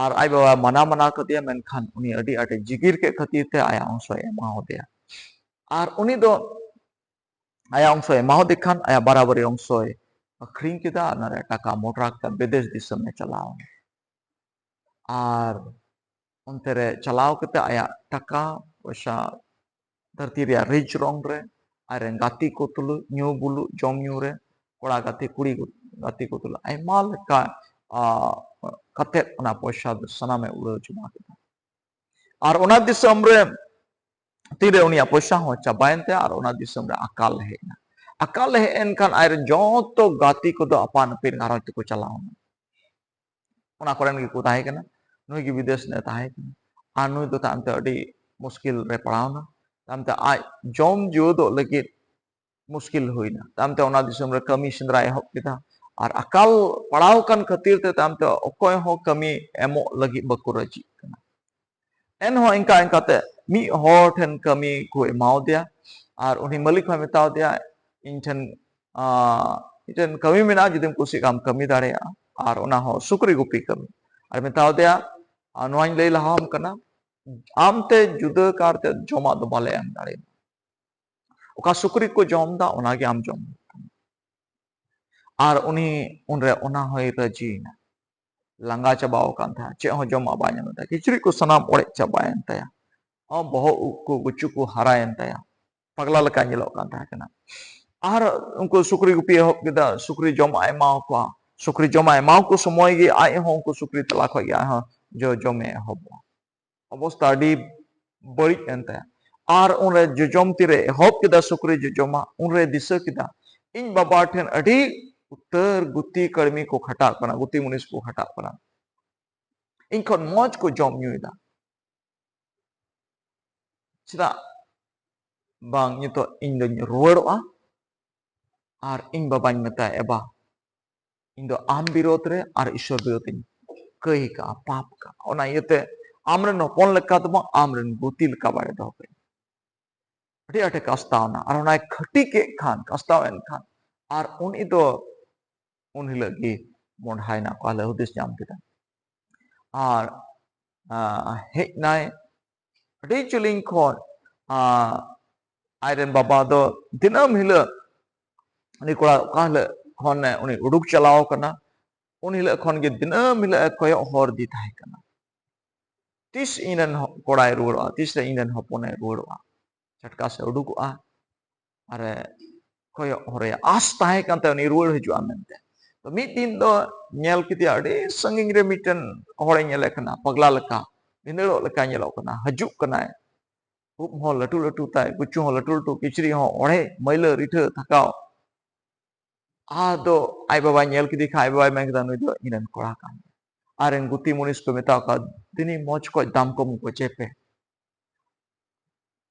ᱟᱨ ᱟᱡ ᱵᱟᱵᱟᱭ ᱢᱟᱱᱟ ᱢᱟᱱᱟ ᱠᱟᱫᱮᱭᱟ, ᱢᱮᱱᱠᱷᱟᱱ ᱩᱱᱤ ᱟᱹᱰᱤ ᱟᱸᱴᱮ ᱡᱤᱜᱤᱨ ᱠᱮᱫ ᱠᱷᱟᱹᱛᱤᱨ ᱛᱮ ᱟᱭᱟᱜ ᱚᱝᱥᱚᱭ ᱮᱢᱟᱣᱟᱫᱮᱭᱟ᱾ ᱟᱨ ᱩᱱᱤ ᱫᱚ ᱟᱭᱟᱜ ᱚᱝᱥᱚᱭ ᱮᱢᱟᱣᱟᱫᱮ ᱠᱷᱟᱱ, ᱟᱭᱟᱜ ᱵᱟᱨᱟᱵᱟᱨᱤ ᱚᱝᱥᱚᱭ ᱟᱹᱠᱷᱨᱤᱧ ᱠᱮᱫᱟ, ᱚᱱᱟ ᱨᱮ ᱴᱟᱠᱟ ᱢᱚᱴᱨᱟ ᱠᱟᱛᱮ ᱵᱤᱫᱮᱥ ᱫᱤᱥᱚᱢ ᱮ ᱪᱟᱞᱟᱣ ᱮᱱᱟ᱾ ᱟᱨ ᱚᱱᱛᱮ ᱨᱮ ᱪᱟᱞᱟᱣ ᱠᱟᱛᱮ ᱟᱭᱟᱜ ᱴᱟᱠᱟ ᱯᱚᱭᱥᱟ, ᱫᱷᱟᱹᱨᱛᱤ ᱨᱮᱭᱟᱜ ᱨᱤᱡ ᱨᱚᱝ ᱨᱮ, ᱟᱡ ᱨᱮᱱ ᱜᱟᱛᱮ ᱠᱚ ᱛᱩᱞᱩᱡ ᱧᱩ ᱵᱩᱞᱩᱜ, ᱡᱚᱢ ᱧᱩ ᱨᱮ, ᱠᱚᱲᱟ ᱜᱟᱛᱮ, ᱠᱩᱲᱤ ᱜᱟᱛᱮ ᱠᱚ ᱛᱩᱞᱩᱡ ᱟᱭᱢᱟ ᱞᱮᱠᱟ, ᱟ, ᱠᱟᱛᱮ ᱚᱱᱟ ᱯᱚᱭᱥᱟ ᱫᱚ ᱥᱟᱱᱟᱢᱮ ᱩᱲᱟᱹᱣ ᱪᱟᱵᱟ ᱠᱮᱫᱟ᱾ ᱟᱨ ᱚᱱᱟ ᱫᱤᱥᱚᱢ ᱨᱮ ᱛᱤᱨᱮ ᱩᱱᱤᱭᱟᱜ ᱯᱚᱭᱥᱟ ᱦᱚᱸ ᱪᱟᱵᱟᱭᱮᱱ ᱛᱟᱭᱟ ᱟᱨ ᱚᱱᱟ ᱫᱤᱥᱚᱢ ᱨᱮ ᱟᱠᱟᱞ ᱦᱮᱡ ᱮᱱᱟ᱾ ᱟᱠᱟᱞ ᱦᱮᱡ ᱮᱱ ᱠᱷᱟᱱ ᱟᱡ ᱨᱮᱱ ᱡᱚᱛᱚ ᱜᱟᱛᱮ ᱠᱚᱫᱚ ᱟᱯᱟᱱ ᱟᱹᱯᱤᱱ ᱜᱷᱟᱨᱚᱸᱡᱽ ᱛᱮᱠᱚ ᱪᱟᱞᱟᱣ ᱮᱱᱟ᱾ ᱚᱱᱟ ᱠᱚᱨᱮᱱ ᱜᱮᱠᱚ ᱛᱟᱦᱮᱸ ᱠᱟᱱᱟ᱾ ᱱᱩᱭ ᱜᱮ ᱵᱤᱫᱮᱥ ᱨᱮ ᱛᱟᱦᱮᱸ ᱠᱟᱱᱟ᱾ ᱟᱨ ᱱᱩᱭ ᱫᱚ ᱛᱟᱭᱚᱢ ᱛᱮ ᱟᱹᱰᱤ ᱢᱩᱥᱠᱤᱞ ᱨᱮ ᱯᱟᱲᱟᱣ ᱮᱱᱟ᱾ ᱛᱟᱭᱚᱢ ᱛᱮ ᱟᱡ ᱡᱚᱢ ᱡᱤᱣᱮᱫᱚᱜ ᱞᱟᱹᱜᱤᱫ ᱢᱩᱥᱠᱤᱞ ᱦᱩᱭᱱᱟ᱾ ᱛᱟᱭᱚᱢ ᱛᱮ ᱚᱱᱟ ᱫᱤᱥᱚᱢ ᱨᱮ ᱠᱟᱹᱢᱤ ᱥᱮᱸᱫᱽᱨᱟᱭ ᱮᱦᱚᱵ ᱠᱮᱫᱟ᱾ ᱟᱨ ᱟᱠᱟᱞ ᱯᱟᱲᱟᱣ ᱟᱠᱟᱱ ᱠᱷᱟᱹᱛᱤᱨ ᱛᱮ ᱛᱟᱭᱚᱢ ᱛᱮ ᱚᱠᱚᱭ ᱦᱚᱸ ᱠᱟᱹᱢᱤ ᱮᱢᱚᱜ ᱞᱟᱹᱜᱤᱫ ᱵᱟᱠᱚ ᱨᱟᱹᱡᱤᱜ ᱠᱟᱱᱟ᱾ ᱮᱱᱦᱚᱸ ᱤᱱᱠᱟ ᱤᱱᱠᱟᱛᱮ ᱢᱤᱫ ᱦᱚᱲ ᱴᱷᱮᱱ ᱠᱟᱹᱢᱤ ᱠᱚ ᱮᱢᱟᱣᱟᱫᱮᱭᱟ᱾ ᱟᱨ ᱩᱱᱤ ᱢᱟᱹᱞᱤᱠ ᱦᱚᱸᱭ ᱢᱮᱛᱟᱣᱟᱫᱮᱭᱟ, "ᱤᱧ ᱴᱷᱮᱱ, ᱟᱸ, ᱢᱤᱫᱴᱮᱱ ᱠᱟᱹᱢᱤ ᱢᱮᱱᱟᱜᱼᱟ, ᱡᱩᱫᱤᱢ ᱠᱩᱥᱤᱜ ᱠᱷᱟᱱ ᱠᱟᱹᱢᱤ ᱫᱟᱲᱮᱭᱟᱜᱼᱟ, ᱟᱨ ᱚᱱᱟ ᱦᱚᱸ ᱥᱩᱠᱨᱤ ᱜᱩᱯᱤ ᱠᱟᱹᱢᱤ᱾" ᱟᱨ ᱢᱮᱛᱟᱣᱟᱫᱮᱭᱟ, "ᱟᱨ ᱱᱚᱣᱟᱧ ᱞᱟᱹᱭ ᱞᱟᱦᱟᱣᱟᱢ ᱠᱟᱱᱟ, ᱟᱢᱛᱮ ᱡᱩᱫᱟᱹ ᱠᱟᱨᱛᱮ ᱡᱚᱢᱟᱜ ᱫᱚ ᱵᱟᱞᱮ ᱮᱢ ᱫᱟᱲᱮᱭᱟᱢᱟ᱾ ᱚᱠᱟ ᱥᱩᱠᱨᱤ ᱠᱚ ᱡᱚᱢ ᱮᱫᱟ, ᱚᱱᱟᱜᱮ ᱟᱢ ᱡᱚᱢ ᱦᱩᱭᱩᱜ ᱛᱟᱢᱟ᱾" ᱟᱨ ᱩᱱᱤ ᱩᱱᱨᱮ ᱚᱱᱟ ᱦᱚᱸᱭ ᱨᱟᱹᱡᱤᱭᱮᱱᱟ᱾ ᱞᱟᱸᱜᱟ ᱪᱟᱵᱟᱣ ᱟᱠᱟᱱ ᱛᱟᱦᱮᱸᱫ, ᱪᱮᱫ ᱦᱚᱸ ᱡᱚᱢᱟᱜ ᱵᱟᱭ ᱧᱟᱢᱮᱫ ᱛᱟᱦᱮᱸᱫ, ᱠᱤᱪᱨᱤᱡ ᱠᱚ ᱥᱟᱱᱟᱢ ᱚᱲᱮᱡ ᱪᱟᱵᱟᱭᱮᱱ ᱛᱟᱭᱟ, ᱵᱚᱦᱚᱜ ᱩᱵ ᱠᱚ ᱜᱩᱪᱩ ᱠᱚ ᱦᱟᱨᱟᱭᱮᱱ ᱛᱟᱭᱟ, ᱯᱟᱜᱽᱞᱟ ᱞᱮᱠᱟ ᱧᱮᱞᱚᱜ ᱠᱟᱱ ᱛᱟᱦᱮᱸ ᱠᱟᱱᱟ᱾ ᱟᱨ ᱩᱱᱠᱩ ᱥᱩᱠᱨᱤ ᱜᱩᱯᱤ ᱮᱦᱚᱵ ᱠᱮᱫᱟ, ᱥᱩᱠᱨᱤ ᱡᱚᱢᱟᱜ ᱮ ᱮᱢᱟ ᱠᱚᱣᱟ, ᱥᱩᱠᱨᱤ ᱡᱚᱢᱟᱜ ᱮ ᱮᱢᱟ ᱠᱚ ᱥᱚᱢᱚᱭ ᱜᱮ ᱟᱡ ᱦᱚᱸ ᱩᱱᱠᱩ ᱥᱩᱠᱨᱤ ᱛᱟᱞᱟ ᱠᱷᱚᱱ ᱜᱮ ᱟᱡ ᱦᱚᱸ ᱡᱚ ᱡᱚᱢᱮ ᱮᱦᱚᱵᱚᱜᱼᱟ᱾ ᱚᱵᱚᱥᱛᱟ ᱟᱹᱰᱤ ᱵᱟᱹᱲᱤᱡ ᱮᱱ ᱛᱟᱭᱟ᱾ ᱟᱨ ᱩᱱᱨᱮ ᱡᱚᱡᱚᱢ ᱛᱤᱨᱮ ᱮᱦᱚᱵ ᱠᱮᱫᱟ ᱥᱩᱠᱨᱤ ᱡᱚᱡᱚᱢᱟᱜ, ᱩᱱᱨᱮ ᱫᱤᱥᱟᱹ ᱠᱮᱫᱟ, ᱤᱧ ᱵᱟᱵᱟ ᱴᱷᱮᱱ ᱟᱹᱰᱤ ᱩᱛᱟᱹᱨ ᱜᱩᱛᱤ ᱠᱟᱹᱲᱢᱤ ᱠᱚ ᱠᱷᱟᱴᱟᱜ ᱠᱟᱱᱟ, ᱜᱩᱛᱤ ᱢᱩᱱᱤᱥ ᱠᱚ ᱠᱷᱟᱴᱟᱜ ᱠᱟᱱᱟ, ᱤᱧ ᱠᱷᱚᱱ ᱢᱚᱡᱽ ᱠᱚ ᱡᱚᱢ ᱧᱩᱭᱮᱫᱟ᱾ ᱪᱮᱫᱟᱜ ᱵᱟᱝ ᱱᱤᱛᱚᱜ ᱤᱧ ᱫᱚᱧ ᱨᱩᱣᱟᱹᱲᱚᱜᱼᱟ ᱟᱨ ᱤᱧ ᱵᱟᱵᱟᱧ ᱢᱮᱛᱟᱭᱟ, "ᱮ ᱵᱟ, ᱤᱧ ᱫᱚ ᱟᱢ ᱵᱤᱨᱳᱫᱷ ᱨᱮ ᱟᱨ ᱤᱥᱥᱚᱨ ᱵᱤᱨᱳᱫᱷ ᱤᱧ ᱠᱟᱹᱭ ᱠᱟᱜᱼᱟ, ᱯᱟᱯ ᱠᱟᱜᱼᱟ᱾ ᱚᱱᱟ ᱤᱭᱟᱹᱛᱮ ᱟᱢᱨᱮᱱ ᱦᱚᱯᱚᱱ ᱞᱮᱠᱟ ᱫᱚ ᱵᱟᱝ, ᱟᱢᱨᱮᱱ ᱜᱩᱛᱤ ᱞᱮᱠᱟ ᱵᱟᱲᱮ ᱫᱚᱦᱚ ᱠᱟᱹᱧ᱾" ᱟᱹᱰᱤ ᱟᱸᱴᱮ ᱠᱟᱥᱛᱟᱣᱱᱟ᱾ ᱟᱨ ᱚᱱᱟᱭ ᱠᱷᱟᱹᱴᱤ ᱠᱮᱫ ᱠᱷᱟᱱ, ᱠᱟᱥᱛᱟᱣ ᱮᱱ ᱠᱷᱟᱱ, ᱟᱨ ᱩᱱᱤ ᱫᱚ ᱩᱱ ᱦᱤᱞᱳᱜ ᱜᱮ ᱢᱚᱸᱰᱷᱟᱭᱱᱟ, ᱚᱠᱟ ᱦᱤᱞᱳᱜ ᱦᱩᱫᱤᱥ ᱧᱟᱢ ᱠᱮᱫᱟ᱾ ᱟᱨ, ᱟᱸ, ᱦᱮᱡ ᱱᱟᱭ ᱟᱹᱰᱤ ᱡᱤᱞᱤᱧ ᱠᱷᱚᱱ, ᱟᱸ, ᱟᱡᱨᱮᱱ ᱵᱟᱵᱟ ᱫᱚ ᱫᱤᱱᱟᱹᱢ ᱦᱤᱞᱳᱜ ᱩᱱᱤ ᱠᱚᱲᱟ ᱚᱠᱟ ᱦᱤᱞᱳᱜ ᱠᱷᱚᱱ ᱩᱱᱤ ᱩᱰᱩᱠ ᱪᱟᱞᱟᱣ ᱠᱟᱱᱟ, ᱩᱱ ᱦᱤᱞᱳᱜ ᱠᱷᱚᱱ ᱜᱮ ᱫᱤᱱᱟᱹᱢ ᱦᱤᱞᱳᱜ ᱮ ᱠᱚᱭᱚᱜ ᱦᱚᱨ ᱫᱤ ᱛᱟᱦᱮᱸ ᱠᱟᱱᱟ᱾ ᱛᱤᱥ ᱤᱧ ᱨᱮᱱ ᱦᱚ-, ᱠᱚᱲᱟᱭ ᱨᱩᱣᱟᱹᱲᱚᱜᱼᱟ, ᱛᱤᱥ ᱨᱮ ᱤᱧ ᱨᱮᱱ ᱦᱚᱯᱚᱱᱮ ᱨᱩᱣᱟᱹᱲᱚᱜᱼᱟ, ᱪᱷᱟᱴᱠᱟ ᱥᱮ ᱩᱰᱩᱠᱚᱜᱼᱟ, ᱟᱨᱮ ᱠᱚᱭᱚᱜ ᱦᱚᱨᱮᱭᱟ, ᱟᱥ ᱛᱟᱦᱮᱸ ᱠᱟᱱ ᱛᱟᱭᱟ ᱩᱱᱤ ᱨᱩᱣᱟᱹᱲ ᱦᱤᱡᱩᱜᱼᱟ ᱢᱮᱱᱛᱮ᱾ ᱛᱚ ᱢᱤᱫ ᱫᱤᱱ ᱫᱚ ᱧᱮᱞ ᱠᱮᱫᱮᱭᱟ, ᱟᱹᱰᱤ ᱥᱟᱺᱜᱤᱧ ᱨᱮ ᱢᱤᱫᱴᱮᱱ ᱦᱚᱲᱮ ᱧᱮᱞᱮ ᱠᱟᱱᱟ, ᱯᱟᱜᱽᱞᱟ ᱞᱮᱠᱟ, ᱵᱷᱤᱸᱫᱟᱹᱲᱚᱜ ᱞᱮᱠᱟ ᱧᱮᱞᱚᱜ ᱠᱟᱱᱟ, ᱦᱤᱡᱩᱜ ᱠᱟᱱᱟᱭ᱾ ᱩᱵ ᱦᱚᱸ ᱞᱟᱹᱴᱩ ᱞᱟᱹᱴᱩ ᱛᱟᱭ, ᱠᱩᱪᱩ ᱦᱚᱸ ᱞᱟᱹᱴᱩ ᱞᱟᱹᱴᱩ, ᱠᱤᱪᱨᱤᱡ ᱦᱚᱸ ᱚᱲᱮᱡ ᱢᱟᱹᱭᱞᱟᱹ ᱨᱤᱴᱷᱟᱹ ᱛᱷᱟᱠᱟᱣ᱾ ᱟᱫᱚ ᱟᱡ ᱵᱟᱵᱟᱭ ᱧᱮᱞ ᱠᱮᱫᱮ ᱠᱷᱟᱱ ᱟᱡ ᱵᱟᱵᱟᱭ ᱢᱮᱱ ᱠᱮᱫᱟ, "ᱱᱩᱭ ᱫᱚ ᱤᱧ ᱨᱮᱱ ᱠᱚᱲᱟ ᱠᱟᱱ ᱜᱮᱭᱟ᱾" ᱟᱨ ᱨᱮᱱ ᱜᱩᱛᱤ ᱢᱩᱱᱤᱥ ᱠᱚ ᱢᱮᱛᱟᱣ ᱠᱚᱣᱟ, "ᱫᱤᱱᱤ ᱢᱚᱡᱽ ᱠᱚᱡ ᱫᱟᱢ ᱠᱚᱢ ᱜᱚᱡᱮ ᱯᱮ,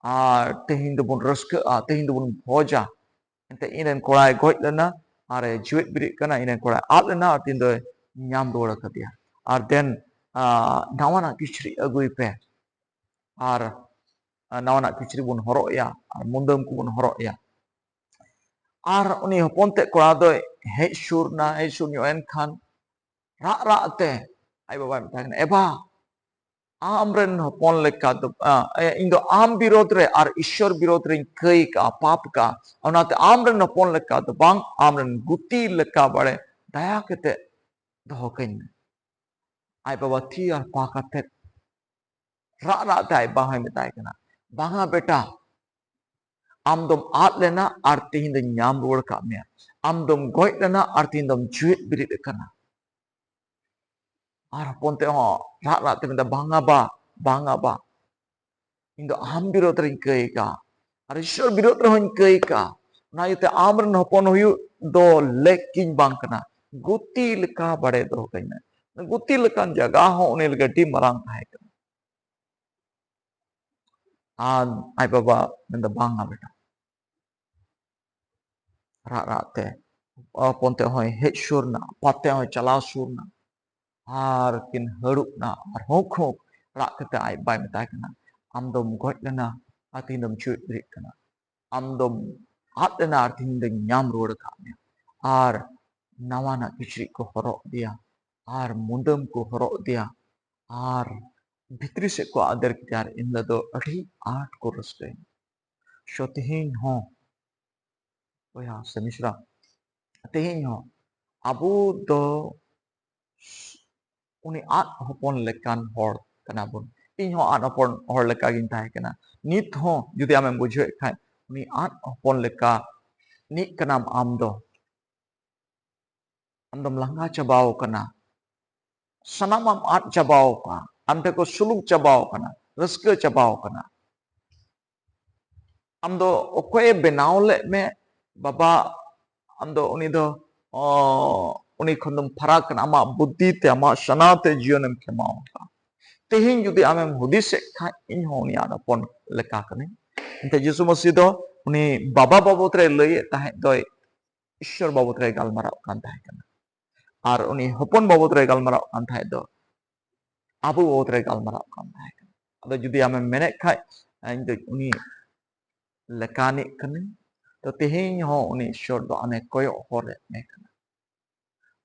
ᱟᱨ ᱛᱮᱦᱮᱧ ᱫᱚᱵᱚᱱ ᱨᱟᱹᱥᱠᱟᱹᱜᱼᱟ, ᱛᱮᱦᱮᱧ ᱫᱚᱵᱚᱱ ᱵᱷᱚᱡᱟ᱾ ᱮᱱᱛᱮ ᱤᱧ ᱨᱮᱱ ᱠᱚᱲᱟᱭ ᱜᱚᱡ ᱞᱮᱱᱟ, ᱟᱨᱮ ᱡᱤᱣᱮᱫ ᱵᱮᱨᱮᱫ ᱠᱟᱱᱟ, ᱤᱧ ᱨᱮᱱ ᱠᱚᱲᱟᱭ ᱟᱫ ᱞᱮᱱᱟ, ᱟᱨ ᱛᱮᱦᱮᱧ ᱫᱚᱭ ᱧᱟᱢ ᱨᱩᱣᱟᱹᱲ ᱟᱠᱟᱫᱮᱭᱟ᱾ ᱟᱨ ᱫᱮᱱ, ᱟᱸ, ᱱᱟᱣᱟᱱᱟᱜ ᱠᱤᱪᱨᱤᱡ ᱟᱹᱜᱩᱭ ᱯᱮ, ᱟᱨ, ᱟᱸ, ᱱᱟᱣᱟᱱᱟᱜ ᱠᱤᱪᱨᱤᱡ ᱵᱚᱱ ᱦᱚᱨᱚᱜ ᱮᱭᱟ, ᱟᱨ ᱢᱩᱫᱟᱹᱢ ᱠᱚᱵᱚᱱ ᱦᱚᱨᱚᱜ ᱮᱭᱟ᱾" ᱟᱨ ᱩᱱᱤ ᱦᱚᱯᱚᱱ ᱛᱮᱫ ᱠᱚᱲᱟ ᱫᱚᱭ ᱦᱮᱡ ᱥᱩᱨ ᱱᱟ, ᱦᱮᱡ ᱥᱩᱨ ᱧᱚᱜ ᱮᱱ ᱠᱷᱟᱱ ᱨᱟᱜ ᱨᱟᱜ ᱛᱮ ᱟᱡ ᱵᱟᱵᱟᱭ ᱢᱮᱛᱟᱭ ᱠᱟᱱᱟ, "ᱮ ᱵᱟ, ᱟᱢ ᱨᱮᱱ ᱦᱚᱯᱚᱱ ᱞᱮᱠᱟ ᱫᱚ, ᱟ, ᱮ, ᱤᱧ ᱫᱚ ᱟᱢ ᱵᱤᱨᱳᱫᱷ ᱨᱮ ᱟᱨ ᱤᱥᱥᱚᱨ ᱵᱤᱨᱳᱫᱷ ᱨᱮᱧ ᱠᱟᱹᱭ ᱠᱟᱜᱼᱟ, ᱯᱟᱯ ᱠᱟᱜᱼᱟ, ᱚᱱᱟᱛᱮ ᱟᱢ ᱨᱮᱱ ᱦᱚᱯᱚᱱ ᱞᱮᱠᱟ ᱫᱚ ᱵᱟᱝ, ᱟᱢ ᱨᱮᱱ ᱜᱩᱛᱤ ᱞᱮᱠᱟ ᱵᱟᱲᱮ ᱫᱟᱭᱟ ᱠᱟᱛᱮ ᱫᱚᱦᱚ ᱠᱟᱹᱧ ᱢᱮ᱾" ᱟᱡ ᱵᱟᱵᱟ ᱛᱷᱤᱨ ᱟᱨ ᱯᱟ ᱠᱟᱛᱮ ᱨᱟᱜ ᱨᱟᱜ ᱛᱮ ᱟᱡ ᱵᱟᱵᱟᱭ ᱢᱮᱛᱟᱭ ᱠᱟᱱᱟ, "ᱵᱟᱝᱟ ᱵᱮᱴᱟ, ᱟᱢ ᱫᱚᱢ ᱟᱫ ᱞᱮᱱᱟ ᱟᱨ ᱛᱮᱦᱮᱧ ᱫᱚᱧ ᱧᱟᱢ ᱨᱩᱣᱟᱹᱲ ᱟᱠᱟᱫ ᱢᱮᱭᱟ᱾ ᱟᱢ ᱫᱚᱢ ᱜᱚᱡ ᱞᱮᱱᱟ ᱟᱨ ᱛᱮᱦᱮᱧ ᱫᱚᱢ ᱡᱤᱣᱮᱫ ᱵᱮᱨᱮᱫ ᱟᱠᱟᱱᱟ᱾ ᱟᱨ ᱦᱚᱯᱚᱱ ᱛᱮᱫ ᱦᱚᱸ ᱨᱟᱜ ᱨᱟᱜ ᱛᱮ ᱢᱮᱱᱫᱟ, "ᱵᱟᱝᱟ ᱵᱟ, ᱵᱟᱝᱟ ᱵᱟ, ᱤᱧ ᱫᱚ ᱟᱢ ᱵᱤᱨᱳᱫᱷ ᱨᱮᱧ ᱠᱟᱹᱭ ᱠᱟᱜᱼᱟ, ᱟᱨ ᱤᱥᱥᱚᱨ ᱵᱤᱨᱳᱫᱷ ᱨᱮᱦᱚᱧ ᱠᱟᱹᱭ ᱠᱟᱜᱼᱟ᱾ ᱚᱱᱟ ᱤᱭᱟᱹᱛᱮ ᱟᱢ ᱨᱮᱱ ᱦᱚᱯᱚᱱ ᱦᱩᱭᱩᱜ ᱫᱚ ᱞᱮᱠ ᱜᱤᱧ ᱵᱟᱝ ᱠᱟᱱᱟ, ᱜᱩᱛᱤ ᱞᱮᱠᱟ ᱵᱟᱲᱮ ᱫᱚᱦᱚ ᱠᱟᱹᱧ ᱢᱮ᱾" ᱜᱩᱛᱤ ᱞᱮᱠᱟᱱ ᱡᱟᱭᱜᱟ ᱦᱚᱸ ᱩᱱᱤ ᱞᱟᱹᱜᱤᱫ ᱟᱹᱰᱤ ᱢᱟᱨᱟᱝ ᱛᱟᱦᱮᱸ ᱠᱟᱱᱟ᱾ ᱟᱨ ᱟᱡ ᱵᱟᱵᱟ ᱢᱮᱱᱫᱟ, "ᱵᱟᱝᱟ ᱵᱮᱴᱟ", ᱨᱟᱜ ᱨᱟᱜ ᱛᱮ ᱦᱚᱯᱚᱱ ᱛᱮᱫ ᱦᱚᱸᱭ ᱦᱮᱡ ᱥᱩᱨ ᱮᱱᱟ, ᱟᱯᱟᱛ ᱛᱮᱫ ᱦᱚᱸᱭ ᱪᱟᱞᱟᱣ ᱥᱩᱨ ᱮᱱᱟ, ᱟᱨ ᱠᱤᱱ ᱦᱟᱹᱲᱩᱵ ᱮᱱᱟ ᱟᱨ ᱦᱩᱸᱠ ᱦᱩᱸᱠ ᱨᱟᱜ ᱠᱟᱛᱮ ᱟᱡ ᱵᱟᱭ ᱢᱮᱛᱟᱭ ᱠᱟᱱᱟ, "ᱟᱢ ᱫᱚᱢ ᱜᱚᱡ ᱞᱮᱱᱟ ᱟᱨ ᱛᱮᱦᱮᱧ ᱫᱚᱢ ᱡᱤᱣᱮᱫ ᱵᱮᱨᱮᱫ ᱠᱟᱱᱟ, ᱟᱢ ᱫᱚᱢ ᱟᱫ ᱞᱮᱱᱟ ᱟᱨ ᱛᱮᱦᱮᱧ ᱫᱚᱧ ᱧᱟᱢ ᱨᱩᱣᱟᱹᱲ ᱟᱠᱟᱫ ᱢᱮᱭᱟ, ᱟᱨ ᱱᱟᱣᱟᱱᱟᱜ ᱠᱤᱪᱨᱤᱡ ᱠᱚ ᱦᱚᱨᱚᱜ ᱟᱫᱮᱭᱟ, ᱟᱨ ᱢᱩᱫᱟᱹᱢ ᱠᱚ ᱦᱚᱨᱚᱜ ᱟᱫᱮᱭᱟ, ᱟᱨ ᱵᱷᱤᱛᱨᱤ ᱥᱮᱫ ᱠᱚ ᱟᱫᱮᱨ ᱠᱮᱫᱮᱭᱟ, ᱟᱨ ᱮᱱᱦᱤᱞᱳᱜ ᱫᱚ ᱟᱹᱰᱤ ᱟᱸᱴ ᱠᱚ ᱨᱟᱹᱥᱠᱟᱹᱭᱮᱱᱟ᱾" ᱥᱚ ᱛᱮᱦᱮᱧ ᱦᱚᱸ ᱵᱚᱭᱦᱟ ᱥᱮ ᱢᱤᱥᱨᱟ, ᱛᱮᱦᱮᱧ ᱦᱚᱸ ᱟᱵᱚ ᱫᱚ ᱩᱱᱤ ᱟᱫ ᱦᱚᱯᱚᱱ ᱞᱮᱠᱟᱱ ᱦᱚᱲ ᱠᱟᱱᱟ ᱵᱚᱱ᱾ ᱤᱧ ᱦᱚᱸ ᱟᱫ ᱦᱚᱯᱚᱱ ᱦᱚᱲ ᱞᱮᱠᱟ ᱜᱤᱧ ᱛᱟᱦᱮᱸ ᱠᱟᱱᱟ᱾ ᱱᱤᱛ ᱦᱚᱸ ᱡᱩᱫᱤ ᱟᱢᱮᱢ ᱵᱩᱡᱷᱟᱹᱣᱮᱫ ᱠᱷᱟᱡ, ᱩᱱᱤ ᱟᱫ ᱦᱚᱯᱚᱱ ᱞᱮᱠᱟ ᱱᱤᱡ ᱠᱟᱱᱟᱢ ᱟᱢ ᱫᱚ᱾ ᱟᱢ ᱫᱚᱢ ᱞᱟᱸᱜᱟ ᱪᱟᱵᱟᱣ ᱠᱟᱱᱟ, ᱥᱟᱱᱟᱢᱟᱜ ᱟᱫ ᱪᱟᱵᱟᱣ ᱠᱟᱱᱟ, ᱟᱢ ᱴᱷᱮᱱ ᱠᱚ ᱥᱩᱞᱩᱠ ᱪᱟᱵᱟᱣ ᱠᱟᱱᱟ, ᱨᱟᱹᱥᱠᱟᱹ ᱪᱟᱵᱟᱣ ᱠᱟᱱᱟ᱾ ᱟᱢ ᱫᱚ ᱚᱠᱚᱭᱮ ᱵᱮᱱᱟᱣ ᱞᱮᱫ ᱢᱮ ᱵᱟᱵᱟ, ᱟᱢ ᱫᱚ ᱩᱱᱤ ᱫᱚ, ᱚ, ᱩᱱᱤ ᱠᱷᱚᱱ ᱫᱚᱢ ᱯᱷᱟᱨᱟᱠ ᱠᱟᱱᱟ᱾ ᱟᱢᱟᱜ ᱵᱩᱫᱽᱫᱷᱤ ᱛᱮ, ᱟᱢᱟᱜ ᱥᱟᱱᱟ ᱛᱮ ᱡᱤᱭᱚᱱᱮᱢ ᱠᱷᱮᱢᱟᱣ ᱟᱠᱟᱫᱼᱟ᱾ ᱛᱮᱦᱮᱧ ᱡᱩᱫᱤ ᱟᱢᱮᱢ ᱦᱩᱫᱤᱥᱮᱫ ᱠᱷᱟᱡ, ᱤᱧ ᱦᱚᱸ ᱩᱱᱤ ᱟᱫ ᱦᱚᱯᱚᱱ ᱞᱮᱠᱟ ᱠᱟᱹᱱᱟᱹᱧ᱾ ᱮᱱᱛᱮ ᱡᱤᱥᱩ ᱢᱟᱹᱥᱤ ᱫᱚ ᱩᱱᱤ ᱵᱟᱵᱟ ᱵᱟᱵᱚᱫ ᱨᱮ ᱞᱟᱹᱭᱮᱫ ᱛᱟᱦᱮᱸᱫ ᱫᱚᱭ, ᱤᱥᱥᱚᱨ ᱵᱟᱵᱚᱫ ᱨᱮ ᱜᱟᱞᱢᱟᱨᱟᱣ ᱠᱟᱱ ᱛᱟᱦᱮᱸ ᱠᱟᱱᱟ, ᱟᱨ ᱩᱱᱤ ᱦᱚᱯᱚᱱ ᱵᱟᱵᱚᱫ ᱨᱮ ᱜᱟᱞᱢᱟᱨᱟᱣ ᱠᱟᱱ ᱛᱟᱦᱮᱸᱫ ᱫᱚ ᱟᱵᱚ ᱵᱟᱵᱚᱫ ᱨᱮ ᱜᱟᱞᱢᱟᱨᱟᱣ ᱠᱟᱱ ᱛᱟᱦᱮᱸ ᱠᱟᱱᱟ᱾ ᱟᱫᱚ ᱡᱩᱫᱤ ᱟᱢᱮᱢ ᱢᱮᱱᱮᱫ ᱠᱷᱟᱡ, ᱤᱧ ᱫᱚ ᱩᱱᱤ ᱞᱮᱠᱟᱱᱤᱡ ᱠᱟᱹᱱᱟᱹᱧ, ᱛᱚ ᱛᱮᱦᱮᱧ ᱦᱚᱸ ᱩᱱᱤ ᱤᱥᱥᱚᱨ ᱫᱚ ᱟᱢᱮ ᱠᱚᱭᱚᱜ ᱦᱚᱨᱮᱫ ᱢᱮ ᱠᱟᱱᱟ᱾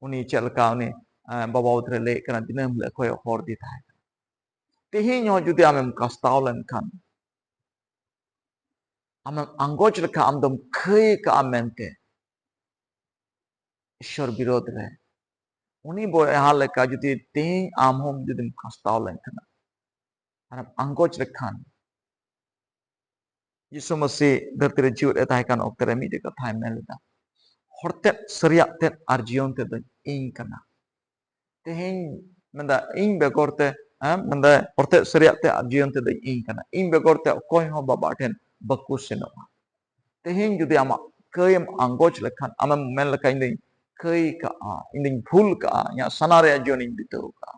ᱩᱱᱤ ᱪᱮᱫ ᱞᱮᱠᱟ ᱩᱱᱤ, ᱮ, ᱵᱟᱵᱟ ᱵᱟᱵᱚᱫ ᱨᱮ ᱞᱟᱹᱭᱮᱫ ᱠᱟᱱᱟ, ᱫᱤᱱᱟᱹᱢ ᱦᱤᱞᱳᱜ ᱠᱚᱭᱚᱜ ᱦᱚᱨ ᱫᱤ ᱛᱟᱦᱮᱸ ᱠᱟᱱᱟ᱾ ᱛᱮᱦᱮᱧ ᱦᱚᱸ ᱡᱩᱫᱤ ᱟᱢᱮᱢ ᱠᱟᱥᱛᱟᱣ ᱞᱮᱱᱠᱷᱟᱱ, ᱟᱢᱮᱢ ᱟᱸᱜᱚᱪ ᱞᱮᱠᱷᱟᱱ, ᱟᱢ ᱫᱚᱢ ᱠᱷᱟᱹᱭ ᱠᱟᱜᱼᱟ ᱢᱮᱱᱛᱮ ᱤᱥᱥᱚᱨ ᱵᱤᱨᱳᱫᱷ ᱨᱮ, ᱩᱱᱤ ᱵᱚᱭᱦᱟ ᱞᱮᱠᱟ ᱡᱩᱫᱤ ᱛᱮᱦᱮᱧ ᱟᱢ ᱦᱚᱸ ᱡᱩᱫᱤᱢ ᱠᱟᱥᱛᱟᱣ ᱞᱮᱱᱠᱷᱟᱱ, ᱟᱨᱮᱢ ᱟᱸᱜᱚᱪ ᱞᱮᱠᱷᱟᱱ, ᱡᱤᱥᱩ ᱢᱟᱹᱥᱤ ᱫᱷᱟᱹᱨᱛᱤ ᱨᱮ ᱡᱤᱣᱮᱫ ᱮ ᱛᱟᱦᱮᱸ ᱠᱟᱱ ᱚᱠᱛᱮ ᱨᱮ ᱢᱤᱫᱴᱮᱡ ᱠᱟᱛᱷᱟᱭ ᱢᱮᱱ ᱞᱮᱫᱟ, "ᱦᱚᱨᱛᱮᱫ, ᱥᱟᱹᱨᱤᱭᱟᱜ ᱛᱮᱫ ᱟᱨ ᱡᱤᱭᱚᱱ ᱛᱮᱫ ᱫᱚ ᱤᱧ ᱠᱟᱱᱟ᱾" ᱛᱮᱦᱮᱧ ᱢᱮᱱᱫᱟ, ᱤᱧ ᱵᱮᱜᱚᱨ ᱛᱮ, ᱦᱮᱸ, ᱢᱮᱱᱫᱟ, ᱦᱚᱨᱛᱮᱫ, ᱥᱟᱹᱨᱤᱭᱟᱜ ᱛᱮ ᱟᱨ ᱡᱤᱭᱚᱱ ᱛᱮᱫᱚ ᱤᱧ ᱠᱟᱱᱟ᱾ ᱤᱧ ᱵᱮᱜᱚᱨ ᱛᱮ ᱚᱠᱚᱭ ᱦᱚᱸ ᱵᱟᱵᱟ ᱴᱷᱮᱱ ᱵᱟᱠᱚ ᱥᱮᱱᱚᱜᱼᱟ᱾ ᱛᱮᱦᱮᱧ ᱡᱩᱫᱤ ᱟᱢᱟᱜ ᱠᱟᱹᱭ ᱮᱢ ᱟᱸᱜᱚᱪ ᱞᱮᱠᱷᱟᱱ, ᱟᱢᱮᱢ ᱢᱮᱱ ᱞᱮᱠᱷᱟᱱ, "ᱤᱧ ᱫᱚᱧ ᱠᱟᱹᱭ ᱠᱟᱜᱼᱟ, ᱤᱧ ᱫᱚᱧ ᱵᱷᱩᱞ ᱠᱟᱜᱼᱟ, ᱤᱧᱟᱹᱜ ᱥᱟᱱᱟ ᱨᱮᱭᱟᱜ ᱡᱤᱭᱚᱱᱤᱧ ᱵᱤᱛᱟᱹᱣ ᱠᱟᱜᱼᱟ᱾"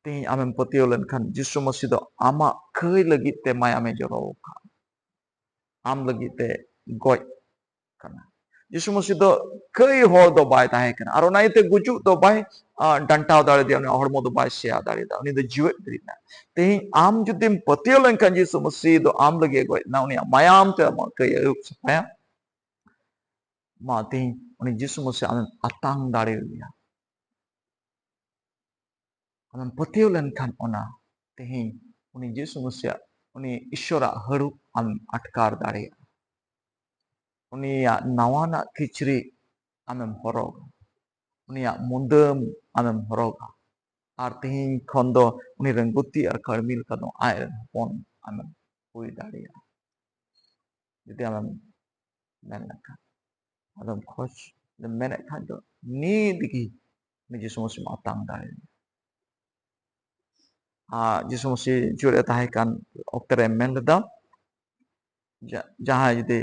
ᱛᱮᱦᱮᱧ ᱟᱢᱮᱢ ᱯᱟᱹᱛᱭᱟᱹᱣ ᱞᱮᱱᱠᱷᱟᱱ, ᱡᱤᱥᱩ ᱢᱟᱹᱥᱤ ᱫᱚ ᱟᱢᱟᱜ ᱠᱟᱹᱭ ᱞᱟᱹᱜᱤᱫ ᱛᱮ ᱢᱟᱭᱟᱢᱮ ᱡᱚᱨᱚ ᱟᱠᱟᱫ, ᱟᱢ ᱞᱟᱹᱜᱤᱫ ᱛᱮ ᱜᱚᱡ ᱠᱟᱱᱟ᱾ ᱡᱤᱥᱩ ᱢᱟᱹᱥᱤ ᱫᱚ ᱠᱟᱹᱭ ᱦᱚᱲ ᱫᱚ ᱵᱟᱭ ᱛᱟᱦᱮᱸ ᱠᱟᱱᱟ, ᱟᱨ ᱚᱱᱟ ᱤᱭᱟᱹᱛᱮ ᱜᱩᱡᱩᱜ ᱫᱚ ᱵᱟᱭ, ᱟ, ᱰᱟᱱᱴᱟᱣ ᱫᱟᱲᱮᱭᱟᱫᱮᱭᱟ, ᱩᱱᱤᱭᱟᱜ ᱦᱚᱲᱢᱚ ᱫᱚ ᱵᱟᱭ ᱥᱮᱭᱟ ᱫᱟᱲᱮᱭᱟᱫᱟ, ᱩᱱᱤ ᱫᱚ ᱡᱤᱣᱮᱫ ᱵᱮᱨᱮᱫ ᱮᱱᱟ᱾ ᱛᱮᱦᱮᱧ ᱟᱢ ᱡᱩᱫᱤᱢ ᱯᱟᱹᱛᱭᱟᱹᱣ ᱞᱮᱱᱠᱷᱟᱱ ᱡᱤᱥᱩ ᱢᱟᱹᱥᱤ ᱫᱚ ᱟᱢ ᱞᱟᱹᱜᱤᱫ ᱮ ᱜᱚᱡ ᱮᱱᱟ, ᱩᱱᱤᱭᱟᱜ ᱢᱟᱭᱟᱢ ᱛᱮ ᱟᱢᱟᱜ ᱠᱟᱹᱭ ᱟᱹᱨᱩᱵ ᱥᱟᱯᱷᱟᱭᱟ, ᱢᱟ ᱛᱮᱦᱮᱧ ᱩᱱᱤ ᱡᱤᱥᱩ ᱢᱟᱹᱥᱤ ᱟᱢᱮᱢ ᱟᱛᱟᱝ ᱫᱟᱲᱮᱭᱟᱭᱟ᱾ ᱟᱢᱮᱢ ᱯᱟᱹᱛᱭᱟᱹᱣ ᱞᱮᱱᱠᱷᱟᱱ ᱚᱱᱟ, ᱛᱮᱦᱮᱧ ᱩᱱᱤ ᱡᱤᱥᱩ ᱢᱟᱹᱥᱤᱭᱟᱜ, ᱩᱱᱤ ᱤᱥᱥᱚᱨᱟᱜ ᱦᱟᱹᱨᱩᱵ ᱟᱢᱮᱢ ᱟᱴᱠᱟᱨ ᱫᱟᱲᱮᱭᱟᱜᱼᱟ᱾ ᱩᱱᱤᱭᱟᱜ ᱱᱟᱣᱟᱱᱟᱜ ᱠᱤᱪᱨᱤᱡ ᱟᱢᱮᱢ ᱦᱚᱨᱚᱜᱟ, ᱩᱱᱤᱭᱟᱜ ᱢᱩᱫᱟᱹᱢ ᱟᱢᱮᱢ ᱦᱚᱨᱚᱜᱟ, ᱟᱨ ᱛᱮᱦᱮᱧ ᱠᱷᱚᱱ ᱫᱚ ᱩᱱᱤ ᱨᱮᱱ ᱜᱩᱛᱤ ᱟᱨ ᱠᱟᱹᱲᱢᱤ ᱞᱮᱠᱟ ᱫᱚ ᱟᱡ ᱨᱮᱱ ᱦᱚᱯᱚᱱ ᱟᱢᱮᱢ ᱦᱩᱭ ᱫᱟᱲᱮᱭᱟᱜᱼᱟ᱾ ᱡᱩᱫᱤ ᱟᱢᱮᱢ ᱢᱮᱱ ᱞᱮᱠᱷᱟᱱ, ᱟᱫᱚᱢ ᱠᱷᱚᱡᱽ, ᱢᱮᱱᱮᱫ ᱠᱷᱟᱱ ᱫᱚ ᱱᱤᱛ ᱜᱮ ᱩᱱᱤ ᱡᱤᱥᱩ ᱢᱟᱹᱥᱤᱢ ᱟᱛᱟᱝ ᱫᱟᱲᱮᱭᱟᱜᱼᱟ᱾ ᱟᱨ ᱡᱤᱥᱩ ᱢᱟᱹᱥᱤ ᱡᱤᱣᱮᱫ ᱮ ᱛᱟᱦᱮᱸ ᱠᱟᱱ ᱚᱠᱛᱮ ᱨᱮ ᱢᱮᱱ ᱞᱮᱫᱟ, ᱡᱟ-, ᱡᱟᱦᱟᱸᱭ ᱡᱩᱫᱤ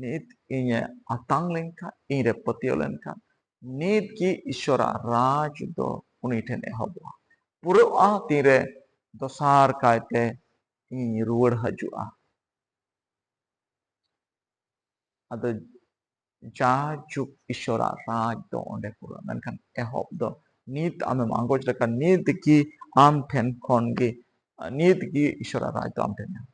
ᱱᱤᱛ ᱤᱧᱮ ᱟᱛᱟᱝ ᱞᱮᱱᱠᱷᱟᱱ, ᱤᱧ ᱨᱮ ᱯᱟᱹᱛᱭᱟᱹᱣ ᱞᱮᱱᱠᱷᱟᱱ, ᱱᱤᱛ ᱜᱮ ᱤᱥᱥᱚᱨᱟᱜ ᱨᱟᱡᱽ ᱫᱚ ᱩᱱᱤ ᱴᱷᱮᱱ ᱮᱦᱚᱵᱚᱜᱼᱟ, ᱯᱩᱨᱟᱹᱜᱼᱟ, ᱛᱤᱱᱨᱮ ᱫᱚᱥᱟᱨ ᱠᱟᱭᱛᱮ ᱤᱧ ᱨᱩᱣᱟᱹᱲ ᱦᱤᱡᱩᱜᱼᱟ᱾ ᱟᱫᱚ ᱡᱟᱭᱡᱩᱜᱽ ᱤᱥᱥᱚᱨᱟᱜ ᱨᱟᱡᱽ ᱫᱚ ᱚᱸᱰᱮ ᱯᱩᱨᱟᱹᱜᱼᱟ, ᱢᱮᱱᱠᱷᱟᱱ ᱮᱦᱚᱵ ᱫᱚ ᱱᱤᱛ ᱟᱢᱮᱢ ᱟᱸᱜᱚᱪ ᱞᱮᱠᱷᱟᱱ, ᱱᱤᱛ ᱜᱮ ᱟᱢ ᱴᱷᱮᱱ ᱠᱷᱚᱱ ᱜᱮ, ᱱᱤᱛ ᱜᱮ ᱤᱥᱥᱚᱨᱟᱜ ᱨᱟᱡᱽ ᱫᱚ ᱟᱢ ᱴᱷᱮᱱ ᱮᱦᱚᱵ᱾